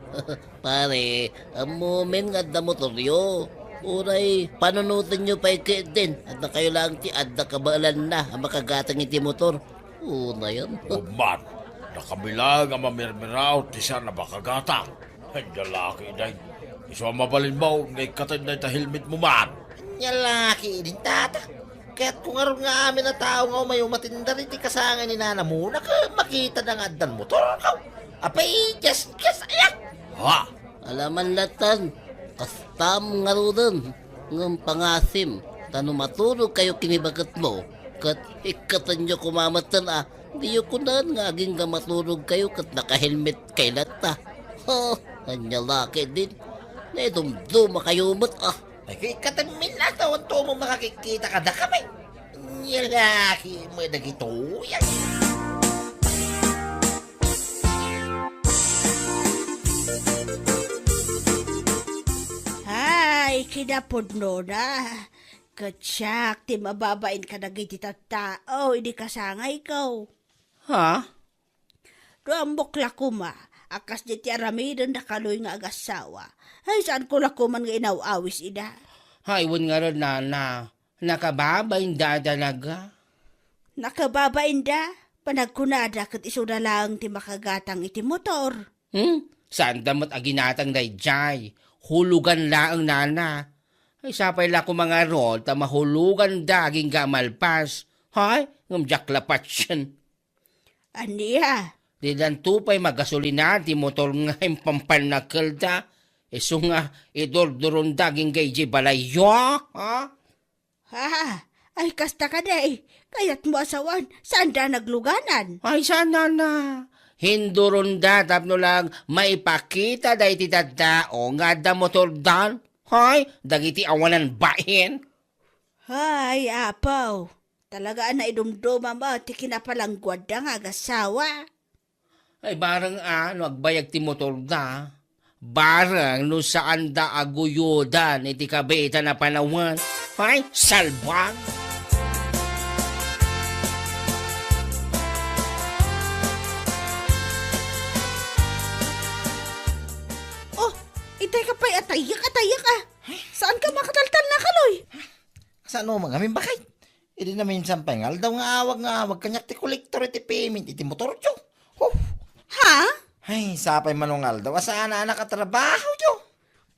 Pare, ammomin nga adda motoryo. Uray, panunotenyo pay ketdin. Adda kayo lang ti adda kabaelanna a makagatang iti motor. Unayan. Umman, dakami lang a mamirmiraw ti saan a makagatang. Anya laki, day. Isu a mabalinmo nga ikkaten dayta helmetmo man. Anya laki, din tata. Kayatko ngarud nga amin a tao nga umay umattendar iti kasangay ni nanamona ket makitana nga addan motorkaw. Apay, just, just, ayak! Ha? Alaman latan, kastam ngaruden, ngem pangasim, ta no maturogkayo ken ni baketmo, ket ikkatenyo koma metten a, diyo kunan nga agingga maturogkayo ket nakahelmetkay latta. Ha, anya laki din. Naidumdumakayo met, ah. Ay, kay katammin lang, tawanto mo makakikita kadakami. Nya laki mo dagitoy. Hay, kinapudnona. Ket siak ti mababain kadagiti tattao idi kasangayko. Ha? No ammok la koma a kasdi ti aramiden da Kaloy nga agassawa, ay, saanko la koman nga inaw-awis ida. Hay, wen ngarud, nana, nakababainda a talaga. Nakababainda? Panagkunada ket isuna laeng ti makagatang iti motor. Hmm? Saanda met a ginatang daydiay. Hulugan laeng, nana. Ay, sapay la koma ngarud ta mahuluganda agingga a malpas. Hay, ngem diak la patien. Ania? Didanto pay magasolina ti motor nga impampannakelda. Isu nga idurduronda agingga idiay balayyo, ha? Ha? Ay, kasta kadi. Kayatmo a sawen, saanda nagluganan? Ay, saan, nana. Hinduronda tapno lang maipakita daydi tattao nga adda motordan. Hay, dagiti awanan bain. Hay, apaw. Talaga a naidumduma met ti kinapalangguadda nga agassawa. Ay, bareng a no agbayag ti motorda. Bareng no saanda a guyodan iti kabiitan a panawen. Hay, salbag! Oh, itay ka pay, atayek, atayek, ah. Saanka makataltalna, Kaloy? Kasano man ngamin, bakay? Idi naminsan pay nga aldaw nga awag nga awag kaniak ti kolektor iti payment iti motoryo. Huh! Ha? Ay, sapay mano nga aldaw a saan a nakatrabahoyo.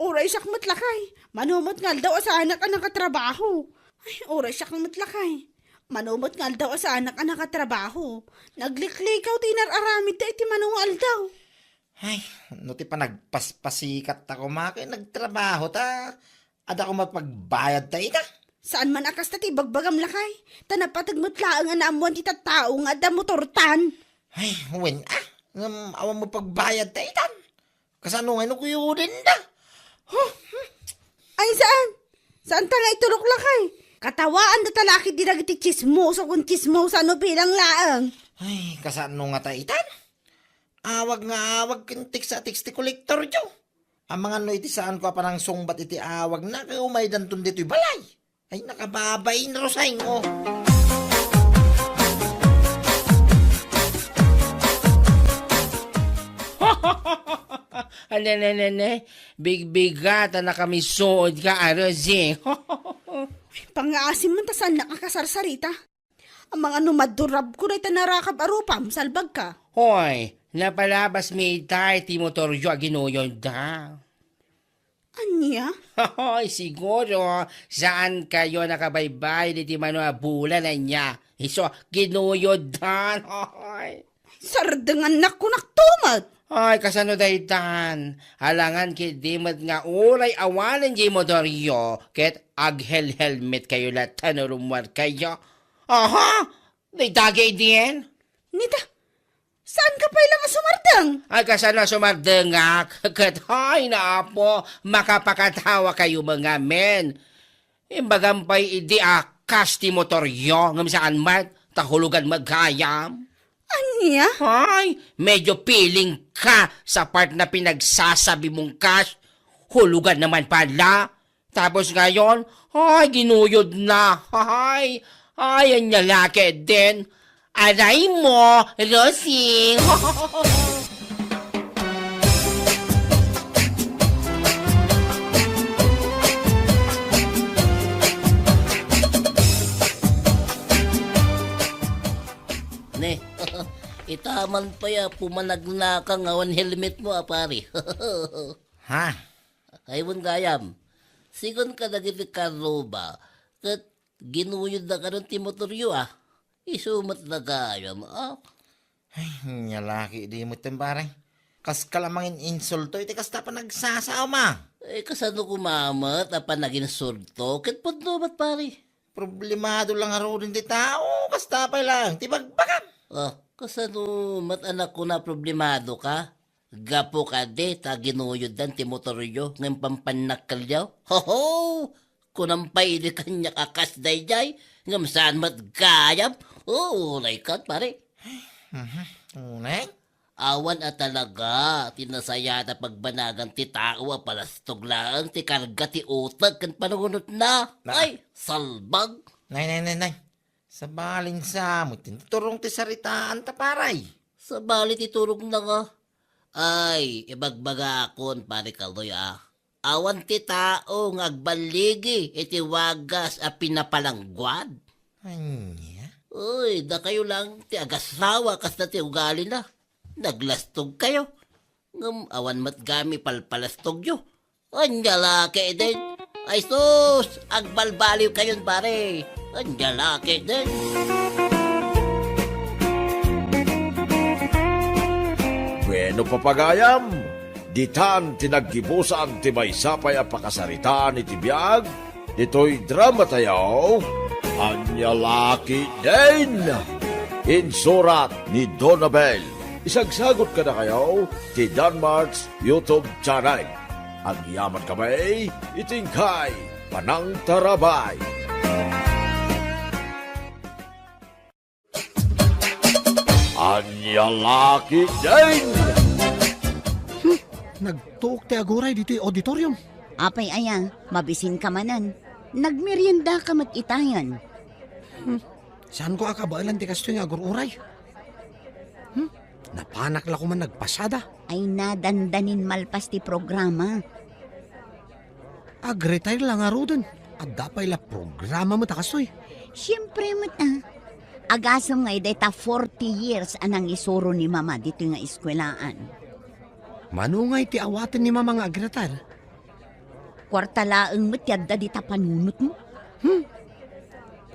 Uray siak met, lakay. Mano met nga aldaw a saanak a nakatrabaho. Ay, uray siak met, lakay. Mano met nga aldaw a saanak a nakatrabaho. Nagliklikaw ti inar-aramidda iti mano nga aldaw. Ay, no ti panagpaspasikatko koma ket nagtrabaho ta, adda koma pagbayadta ita. Saan man a kasta ti ibagbagam, lakay? Ta napateg met laeng a naammoan ti tattao nga adda motortan. Ay, wen, ah, ngem awan met pagbayadta itan. Kasano ngay no kuyodenda? Huh? Ay, saan? Saanta nga itulok, lakay? Katawaanda ta la ketdi dagiti tsismoso ken tsismosa no bilang laeng. Ay, kasano ngata itan? Awag nga awag ken text a text ti kolektoryo. Amangan no iti saanko a panangsungbat iti awagna ket umaydanton ditoy balay. Ay, nakababain, Roseng, oh. Ane, ne, ne, ne. Bigbigat a nakamisuod ka, Roseng. Pangngaasim man ta saannak a kasarsarita. Amangan no madurabko dayta narakab a rupam, salbagka. Hoy, napalabasmi itay ti motoryo a ginuyodda. Ania? Hoy, siguro, saankayo nakabaybayad iti mano a bulan, ania? Isu, ginuyoddan. Hoy. Sardengannak, kunak tumet. Ay, kasano daytan? Alangan ketdi met nga uray awanen diay motoryo, ket aghelhelmetkayo latta no rummuarkayo. Aha! Dayta gaydi? Nita, saanka pay lang a sumardeng? Ay, kasano a sumardengak? Ket, hay, naapo, makapakatawakayo met ngamin. Imbagam pay idi a kas ti motoryo, ngem saan met, ta hulugan met gayam. Ania? Ay, medyo feeling ka sa part na pinagsasabi mong kas. Hulugan naman pala. Tapos ngayon, ay, ginuyod na. Ay, ay, anya la ketdin. Aray mo, Rosing! Ne, itaman pa ya, pumanagnaka nga awan helmet mo, a pare. Ha? Ay, wen gayam. Sigun ka dagiti karruba, ket ginuyodda kadon ti motoryo, a. Isu met da gayam, a. Ay, nia laki di met, pare. Kas ka la mangin-insulto iti kasta panagsasaom, a. Eh, kasano koma met a panaginsulto? Ket pudno met, pare. Problemado la ngaruden ti tao, kasta pay laeng ti bagbagam. Ah, kasano met a kuna problemado ka? Gapu kadi ta ginuyoddan ti motoryo ngem pampannakkelyo? Hoho! Kunam pay idi kaniak a kas daydiay, ngem saan met gayam? Oo, unay ket, pare. Mhm. Unay? Awan a talaga ti nasayaat a pagbanagan ti tao a palastog laeng ti karga ti uteg ken panunotna. Na. Ay, salbag! Nay, nay, nay, nay. Sabalin sa met ti turong ti saritaanta, pare. Sabali ti turongna nga. Ay, ibagbagakon, pare Kaloy, a. Awan ti tao nga agballigi iti wagas a pinapalangguad. Ania? Uy, dakayo lang ti agasawa kasta ti ugalina. Naglastogkayo. Ngem awan met gayam ipalpalastogyo. Ania la ketdin? Ay sus, agbalbaliwkayon, pare. Ania la ketdin? Bueno, papagayam, ditan ti naggibusan ti maysa pay a pakasaritaan iti biag ditoy dramatayo, Ania la ketdin? Insurat ni Donabel. Isagsagot kadakayo ti Danmart's YouTube channel. Agyamankami iti inkay panangtarabay. Ania la ketdin? Hmm, nagtuok ti aguray ditoy auditorium. Apay aya, mabisinka manen. Nagmeriendaka met itayen. Hmm, saanko a kabaelan ti kastoy nga agur-uray. Hmm, napanak la koma nagpasada. Ay, nadandanin malpas ti programa. Ag-retire la ngaruden. Adda pay la programa met a kastoy. Siempre met, a. Agasem nga dayta forty years a nangisuro ni Mama ditoy nga eskuelaan. Mano ngay ti awaten ni Mama nga ag-retire? Kuarta laeng met ti adda dita panunotmo. Hmm.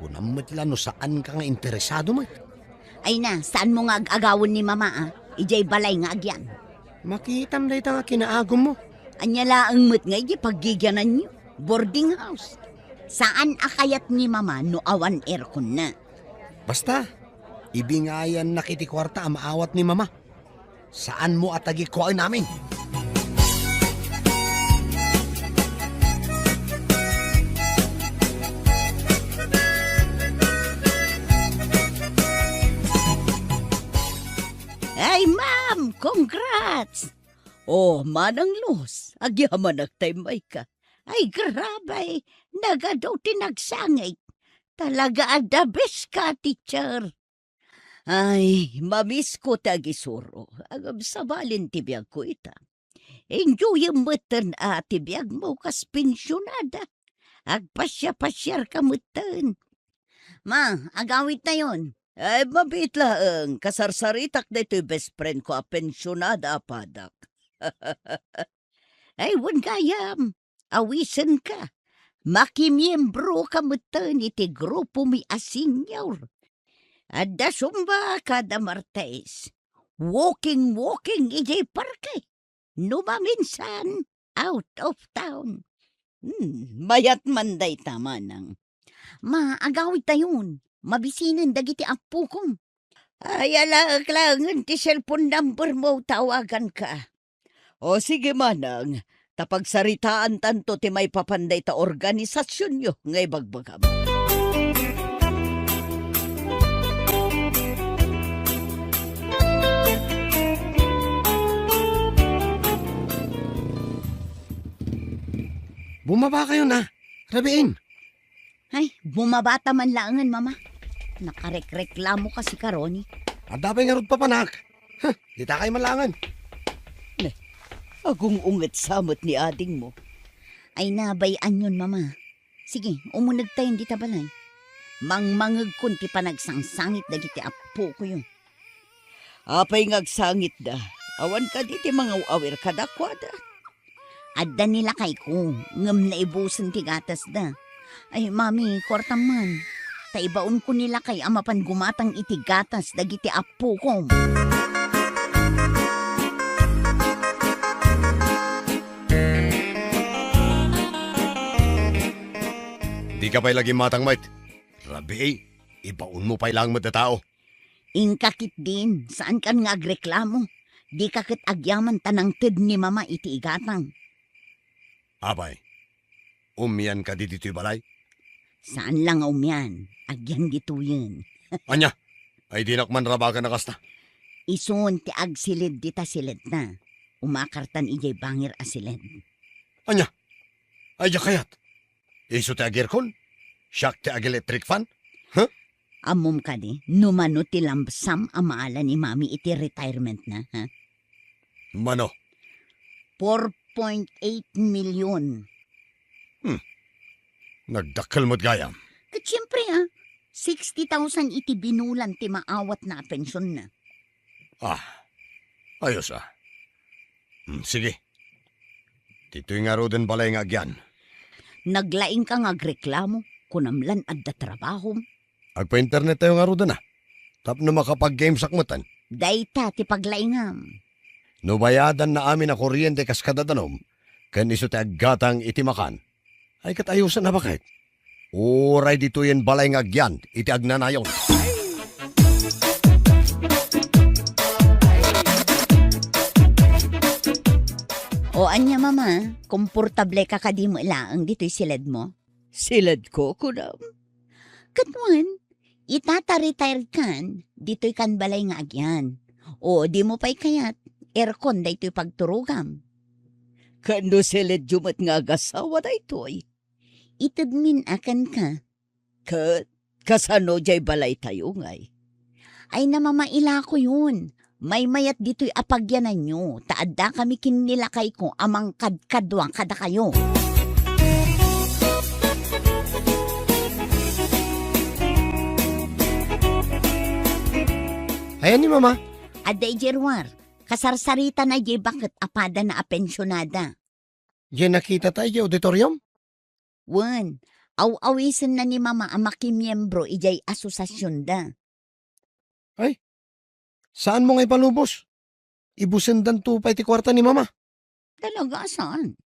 Kunam met la no saanka nga interesado met. Ay na, saanmo nga ag-agawen ni Mama, a? Idiay balay nga agyan. Makitam dayta nga kinaagummo. Ania laeng met nga idiay paggigiananyo? Boarding house. Saan a kayat ni Mama no awan airconna. Basta, ibingayannak iti kuarta a maawat ni Mama. Saanmo a tagikuaen amin. Ay, ma'am! Congrats! Oh, Manang Luz, agyamanak ta immayka. Ay, grabe! Nagadu ti nagsangit. Talaga a the best ka, teacher. Ay, mamisko ti agisuro. Agabsabalin ti biagko ita. Enjoyem metten a ti biagmo kas pensionada. Agpasiapasiarka metten. Ma, agawidtayon. Ay, mabiit laeng. Kasarsaritak daytoy best friend ko a pensionada a padak. Ay, wen gayam. Awisenka. Makimiembroka metten iti grupomi a senior. Adda Zumba kada Martes. Walking-walking idiay parke. No maminsan, out of town. Hmm, mayat man dayta, manang. Ma, agawidtayon. Mabisinen dagiti appokom. Ay, alaek laengen ti cellphone number mo, tawaganka. O sige, manang, ta pagsaritaantanto ti maipapan dayta organisasionyo nga ibagbagam. Bumaba kayo na. Rabiin. Ay, bumabata man laengen, Mama. Nakarekreklamo ka, Ronnie. Adda pay ngarud papanak. Huh, ditakay man laengen. Ne, agung-unget sa met ni adingmo. Ay, nabay-anyon, Mama. Sige, umunegtayon dita balay. Mangmangegkon ti panagsangsangit dagiti appokoyo. Apay nga agsangitda? Awan kadi ti mangaw-awir kadakuada? Adda ni lakayko, ngem naibusen ti gatasda. Ay, Mami, kuartam man. Ta ibaonko ni lakay a mapan gumatang iti gatas dagiti appokom. Dika pay la gimmatang met. Rabii, ibaonmo pay laeng met a tao. Inka ketdin, saankan nga agreklamo. Dika ket agyaman ta nangted ni Mama iti igatang. Apay, umian kadi ditoy balay? Saan la nga umian, agyan ditoyen. Ania? Ay dinak man rabagan a kasta. Isun ti agsiled dita siledna. Umakartan idiay bangir a siled. Ania? Ay diak kayat. Isu ti agirkon? Siak ti ag-electric fan? Huh? Ammom kadi, no mano ti lump sum a maala ni Mami iti retirement na, ha? Mano? Four point eight million. Hmm. Nagdakkel met gayam. Ket siempre, ah, sixty thousand iti binulan ti maawatna a pensionna. Ah, ayos, ah. Hmm, sige. Ditoy ngaruden balay nga agyan. Naglaingka nga agreklamo, kunam lan adda trabahom. Agpa-internet tayo ngaruden, ah. Tapno makapag-gamesak metten. Dayta ti paglaingam. No bayadanna amin a kuryente kas kadadanom, ken isu ti aggatang iti makan, ay ket ayosen a baket. Uray ditoyen balay nga agyan iti agnanayon. O ania, Mama, komportable ka kadi met laeng ditoy siledmo? Siledko, kunam? Ket wen, ita ta retired kan, ditoy kan balay nga agyan. O dimo pay kayat, aircon daytoy pagturogam. Ket no siledyo met nga agasawa daytoy? Itedmin a kenka. Ket kasano jay balaytayo ngay? Ay, namamailakoyon. Maymayat ditoy a pagyananyo, ta addakami ken ni lakayko a mangkadkadua kadakayo. Ayan ni Mama. Adda idiay ruar. Kasarsaritana idiay baket a padana a pensionada. Diay nakitata idiay auditorium? Wen, aw-awisenna ni Mama a makimiembro idiay asosasionda. Ay, saanmo nga ipalubos? Ibusendanto pay ti kuarta ni Mama. Talaga, saan?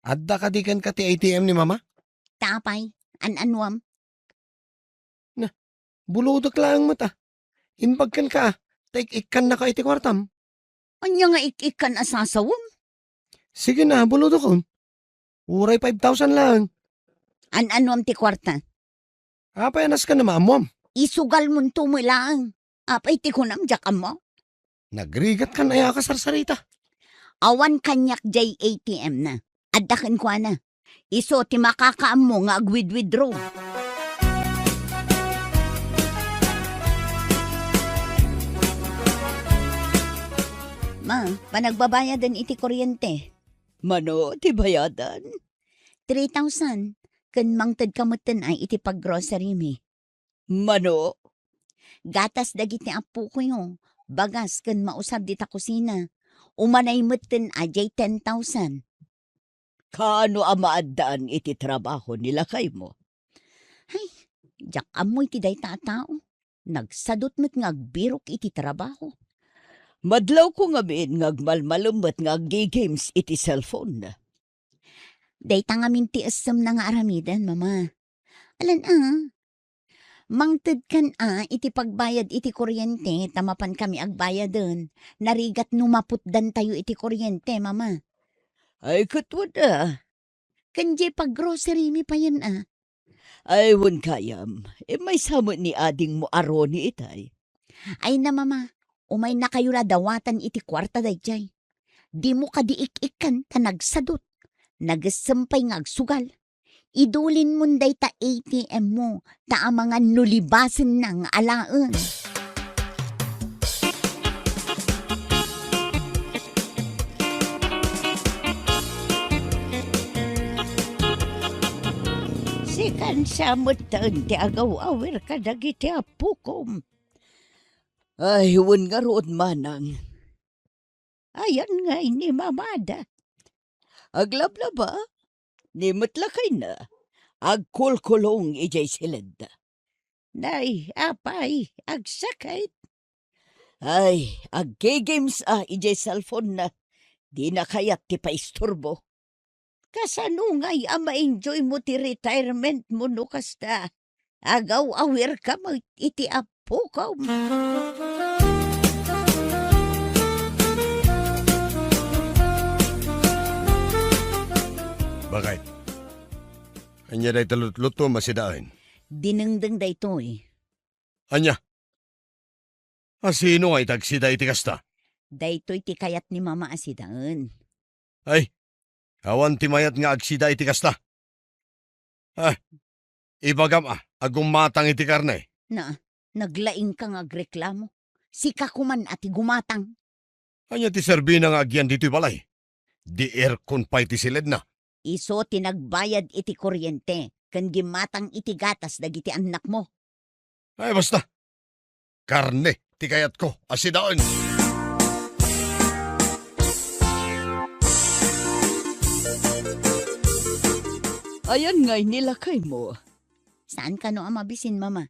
Adda kadi kenka ti A T M ni Mama? Ta apay, an-anuam? Na, bulodek laeng met, ah. Imbag kenka, ah, ta ik-ikkannaka iti kuartam. Ania nga ik-ikkan a sasawem? Sige na, bulodekon. Uray five thousand laeng. An-anuam ti kuarta? Apay a nasken a maammuam? Isugalmonto met laeng. Apay ti kunam, diak ammo? Nagrigatkan aya a kasarsarita? Awan kaniak diay A T M na. Adda kenkuana. Isu ti makakaammo nga agwidwidro. Ma, panagbabayaden iti kuryente. Mano ti bayadan? Three thousand. Ken mangtedka metten ay iti paggrocery mi. Mano? Gatas dagiti appokoyo, bagas ken mausab dita kusina. Umanay metten a diay ten thousand. Kaano a maaddaan iti trabaho ni lakaymo? Ay, diak ammo iti dayta a tao. Nagsadut met nga agbirok iti trabaho. Madlawko ngamin nga agmalmalem met nga aggi-games iti cellphone. Dayta ngamin ti essemna nga aramiden, Mama. Alan a, mangtedkan a iti pagbayad iti kuryente ta mapankami agbayaden. Narigat no maputdantayo iti kuryente, Mama. Ay, ket wen a. Ken diay paggrocery mi payen a. Ay, wen gayam, immaysa met ni adingmo a Ronnie itay. Ay na, Mama, umaynakayo la dawatan iti kuarta daydiay. Dimo kadi ik-ikkan ta nagsadut. Nagessem pay nga agsugal. Idulinmon dayta A T M mo, ta amangan no libasenna nga alaen. Sikan sa metten ti agaw-awir kadagiti appokom. Ay, wen ngarud, manang. Ayan ngay ni mamada. Aglablaba, ni met lakayna, agkulkulong idiay siledda. Nay, apay, agsakit. Ay, aggames a idiay cellphone na. Dina kayat ti paisturbo. Kasano ngay a ma-enjoy mo ti retirement mo no kasta? Agaw-awir ka met iti appokom. Bakit? Ania dayta lutlutom a sidaen? Dinengdeng daytoy. Ania? A sino nga itagsida iti kasta? Daytoy ti kayat ni Mama a sidaen. Ay, awan ti mayat nga agsida iti kasta. Ah, ibagam a, a gumatang iti karne. Na, naglaing ka nga agreklamo. Sika koman a ti gumatang. Ania ti serbina nga agyan ditoy balay? Di aircon pay ti siledna. Isu ti nagbayad iti kuryente ken gimmatang iti gatas dagiti annakmo. Ay, basta. Karne ti kayatko a sidaen. Ayan ngay ni lakaymo. Saan kano a mabisin, Mama?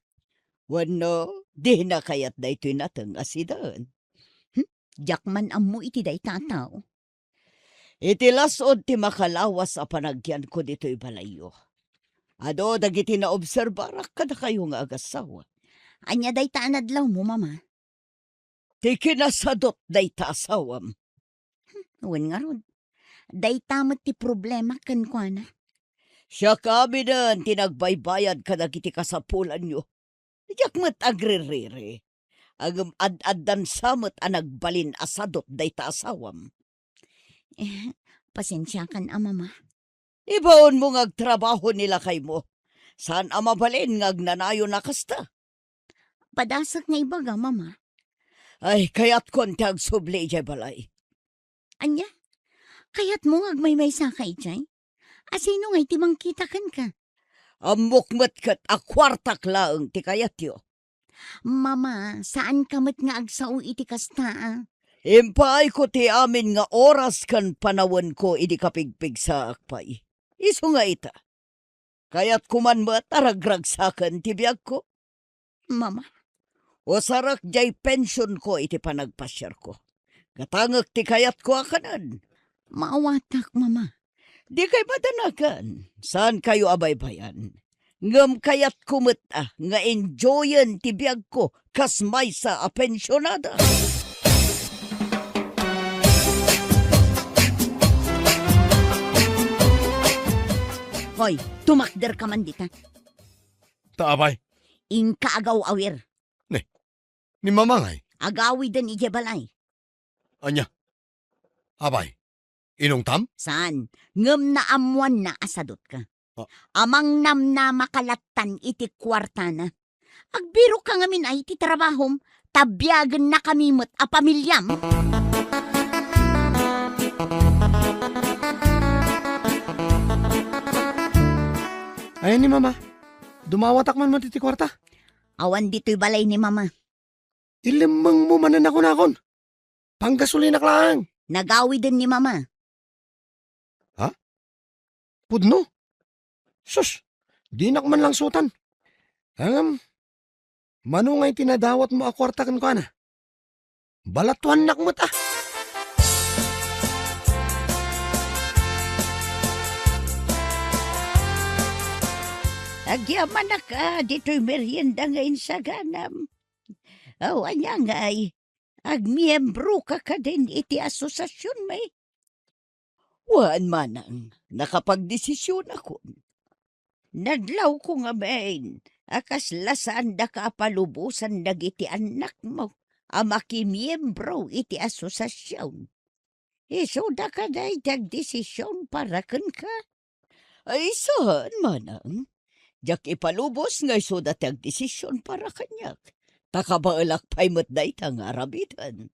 Wenno, dina kayat daytoy nateng a sidaen? Hmm? Diak man ammo iti dayta a tao. Iti las-ud ti makalawas a panagyanko ditoy balayyo. Adu dagiti naobserbarak kadakayo nga agassawa. Ania dayta a nadlawmo, Mama? Ti kinasadot dayta asawam. Hmm, wen ngarud. Dayta met ti problema kenkuana. Siak aminen ti nagbaybayad kadagiti kasapulanyo. Diak met agririri. Ngem ad-addan sa met a nagbalin a sadot dayta asawam. Eh, pasensiakan a, Mama. Ibaonmo nga agtrabaho ni lakaymo. Saan a mabalin nga agnanayon a kasta. Padasek nga ibaga, Mama. Ay, kayatkon ti agsubli idiay balay. Ania? Kayatmo nga agmaymaysaka idiay? A sino ngay ti mangkita kenka? Ammok met ket a kuartak laeng ti kayatyo. Mama, saanka met nga agsao iti kasta, a. Impaayko ti amin nga oras ken panawenko idi kapigpigsaak pay. Isu nga ita, kayatko man met a ragragsaken ti biagko. Mama. Usarek diay pensionko iti panagpasiarko. Gatangek ti kayatko a kanen. Maawatak, Mama. Dikay madanagan. Saankayo a baybayan. Ngem kayatko met a nga enjoyen ti biagko kas maysa a pensionada. Hoy, tumakder ka man dita. Ta apay? Inka agaw-awir. Ne, ni Mama ngay? Agawiden idiay balay. Ania? Apay, inungtam? Saan? Ngem naammoanna a sadotka. Ah. Amangnamnamaka lattan iti kuartana. Agbirokka ngamin a iti trabahom, ta biagennakami met a pamiliam. Ayan ni Mama, dumawatak man met iti kuarta. Awan ditoy balay ni Mama. Ilemmengmo manen a kunakon. Panggasolinak laeng. Nagawiden ni Mama. Ha? Pudno? Sus, dinak man langsutan. Ngem, mano ngay ti nadawatmo a kuarta kenkuana? Balatuannak met a. Agyamanak a ditoy merienda nga insaganam. Aw, ania ngay, agmiembroka kadin iti asosasionmi? Wen, manang, nakapagdesisionakon. Nadlawko ngamin a kasla saandaka a palubosan dagiti annakmo a makimiembro iti asosasion. Isuda kadi ti agdesision para kenka? Ay, saan, manang? Diak ipalubos nga isuda ti agdesision para kaniak. Ta kabaelak pay met dayta nga aramiden.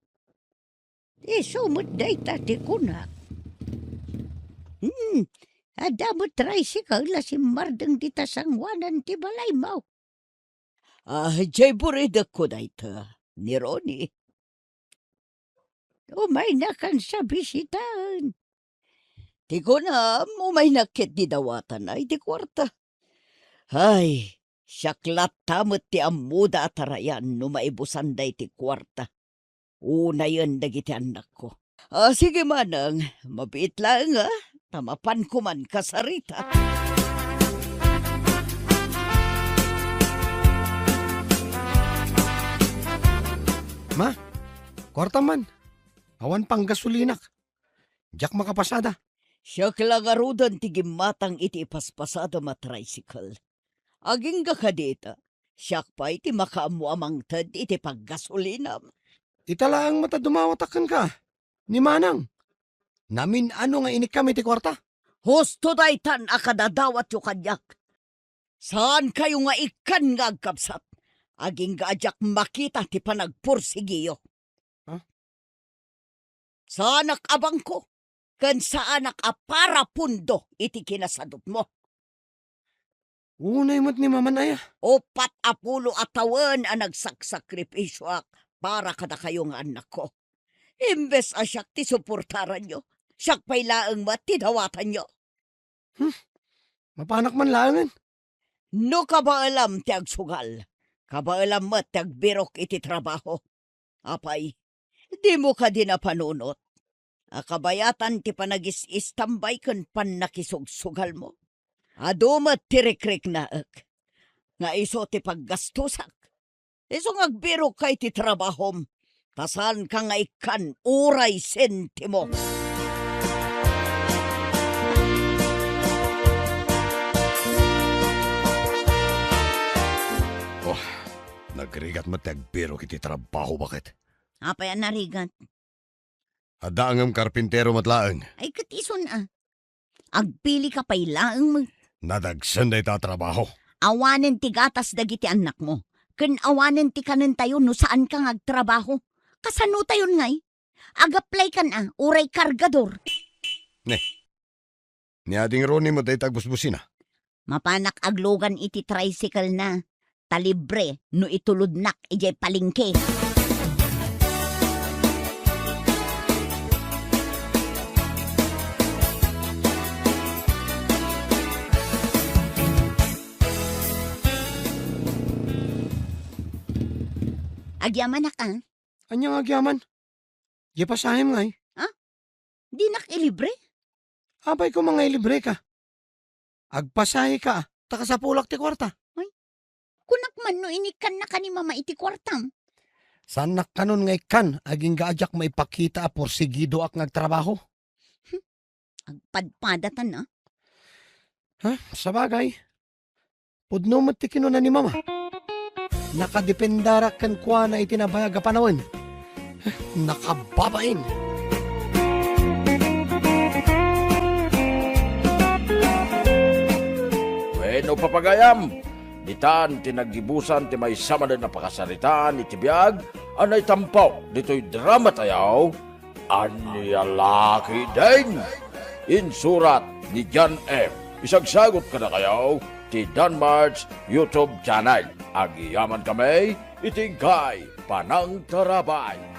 Isu met dayta ti kunak. Hmm, adda met tricycle a simmardeng dita sangoanan ti balaymo. Ah, jay buridekko dayta, ni Ronnie. Umaynakan sa bisitaen. Ti kunam, umaynak ket di dawatanna iti kuarta. Ay, siak latta met ti ammoda a tarayan no maibusan daytoy kuarta. Unayen dagiti annakko. Ah, sige manang, mabiit laeng, ah, ta mapanko man kasarita. Ma, kuarta man. Awan panggasolinak. Diak makapasada. Siak la ngaruden ti gimmatang iti ipaspasadam a tricycle. Agingga kadita, siak pay ti makaammo a mangted iti paggasolinam. Ita laeng met a dumawatak kenka, ni manang. Namin-ano nga inikkam iti kuarta? Husto daytan a kadadawatyo kaniak. Saankayo nga ikkan nga agkabsat, agingga a diak makita ti panagpursigiyo. Ha? Saanak a bangko, ken saanak a parapundo iti kinasadutmo. Unay met ni Maman aya. Uppat a pulo a tawen a nagsaksakripisioak para kadakayo nga annakko. Imbes a siak ti suportaranyo, siak pay laeng met ti dawatanyo. Hmm, mapanak man laengen. No kabaelam ti agsugal, kabaelam met ti agbirok iti trabaho. Apay, dimo kadi napanunot a kabayatan ti panagis-istambay ken pannakisugsugalmo? Adu met ti rikriknaek nga isu ti paggastosak. Isu nga agbirokka iti trabahom, ta saanka nga ikkan uray sentimo. Oh, nagrigat met ti agbirok iti trabaho, baket. Apay a narigat? Adda ngem karpintero met laeng. Ay, ket isun a. Agpilika pay laeng met. Nadagsen dayta a trabaho. Awanen ti gatas dagiti annakmo, ken awanen ti kanentayo no saanka nga agtrabaho. Kasanotayon ngay? Agaplaykan a, uray kargador. Ne. Ni Ading Ronnie met dayta agbusbusina. Mapanak aglugan iti tricycle na, ta libre no itulodnak idiay palengke. Agyamanak a. Ania nga agyaman? Diay pasahem ngay? Ha? Dinak ilibre? Apay koma nga ilibreka? Agpasaheka, ta kasapulak ti kuarta. Ay, kunak man no inikkannaka ni Mama iti kuartam. Saannak kanon nga ikkan, agingga a diak maipakita a porsigidoak nga agtrabaho. Hmm, agpadpadatan a. Ha? Sabagay, pudno met ti kinuna ni Mama. Nakadependarak kenkuana iti nabayag a panawen. Nakababain. Wenno, papagayam, ditan ti naggibusan ti maysa manen a pakasaritaan iti biag a naitampo ditoy drama tayo, Ania la ketdin? Insurat ni John M. Isagsagut kadakayo ti Danmart's YouTube channel. Agyamankami iti inkay panangtarabay.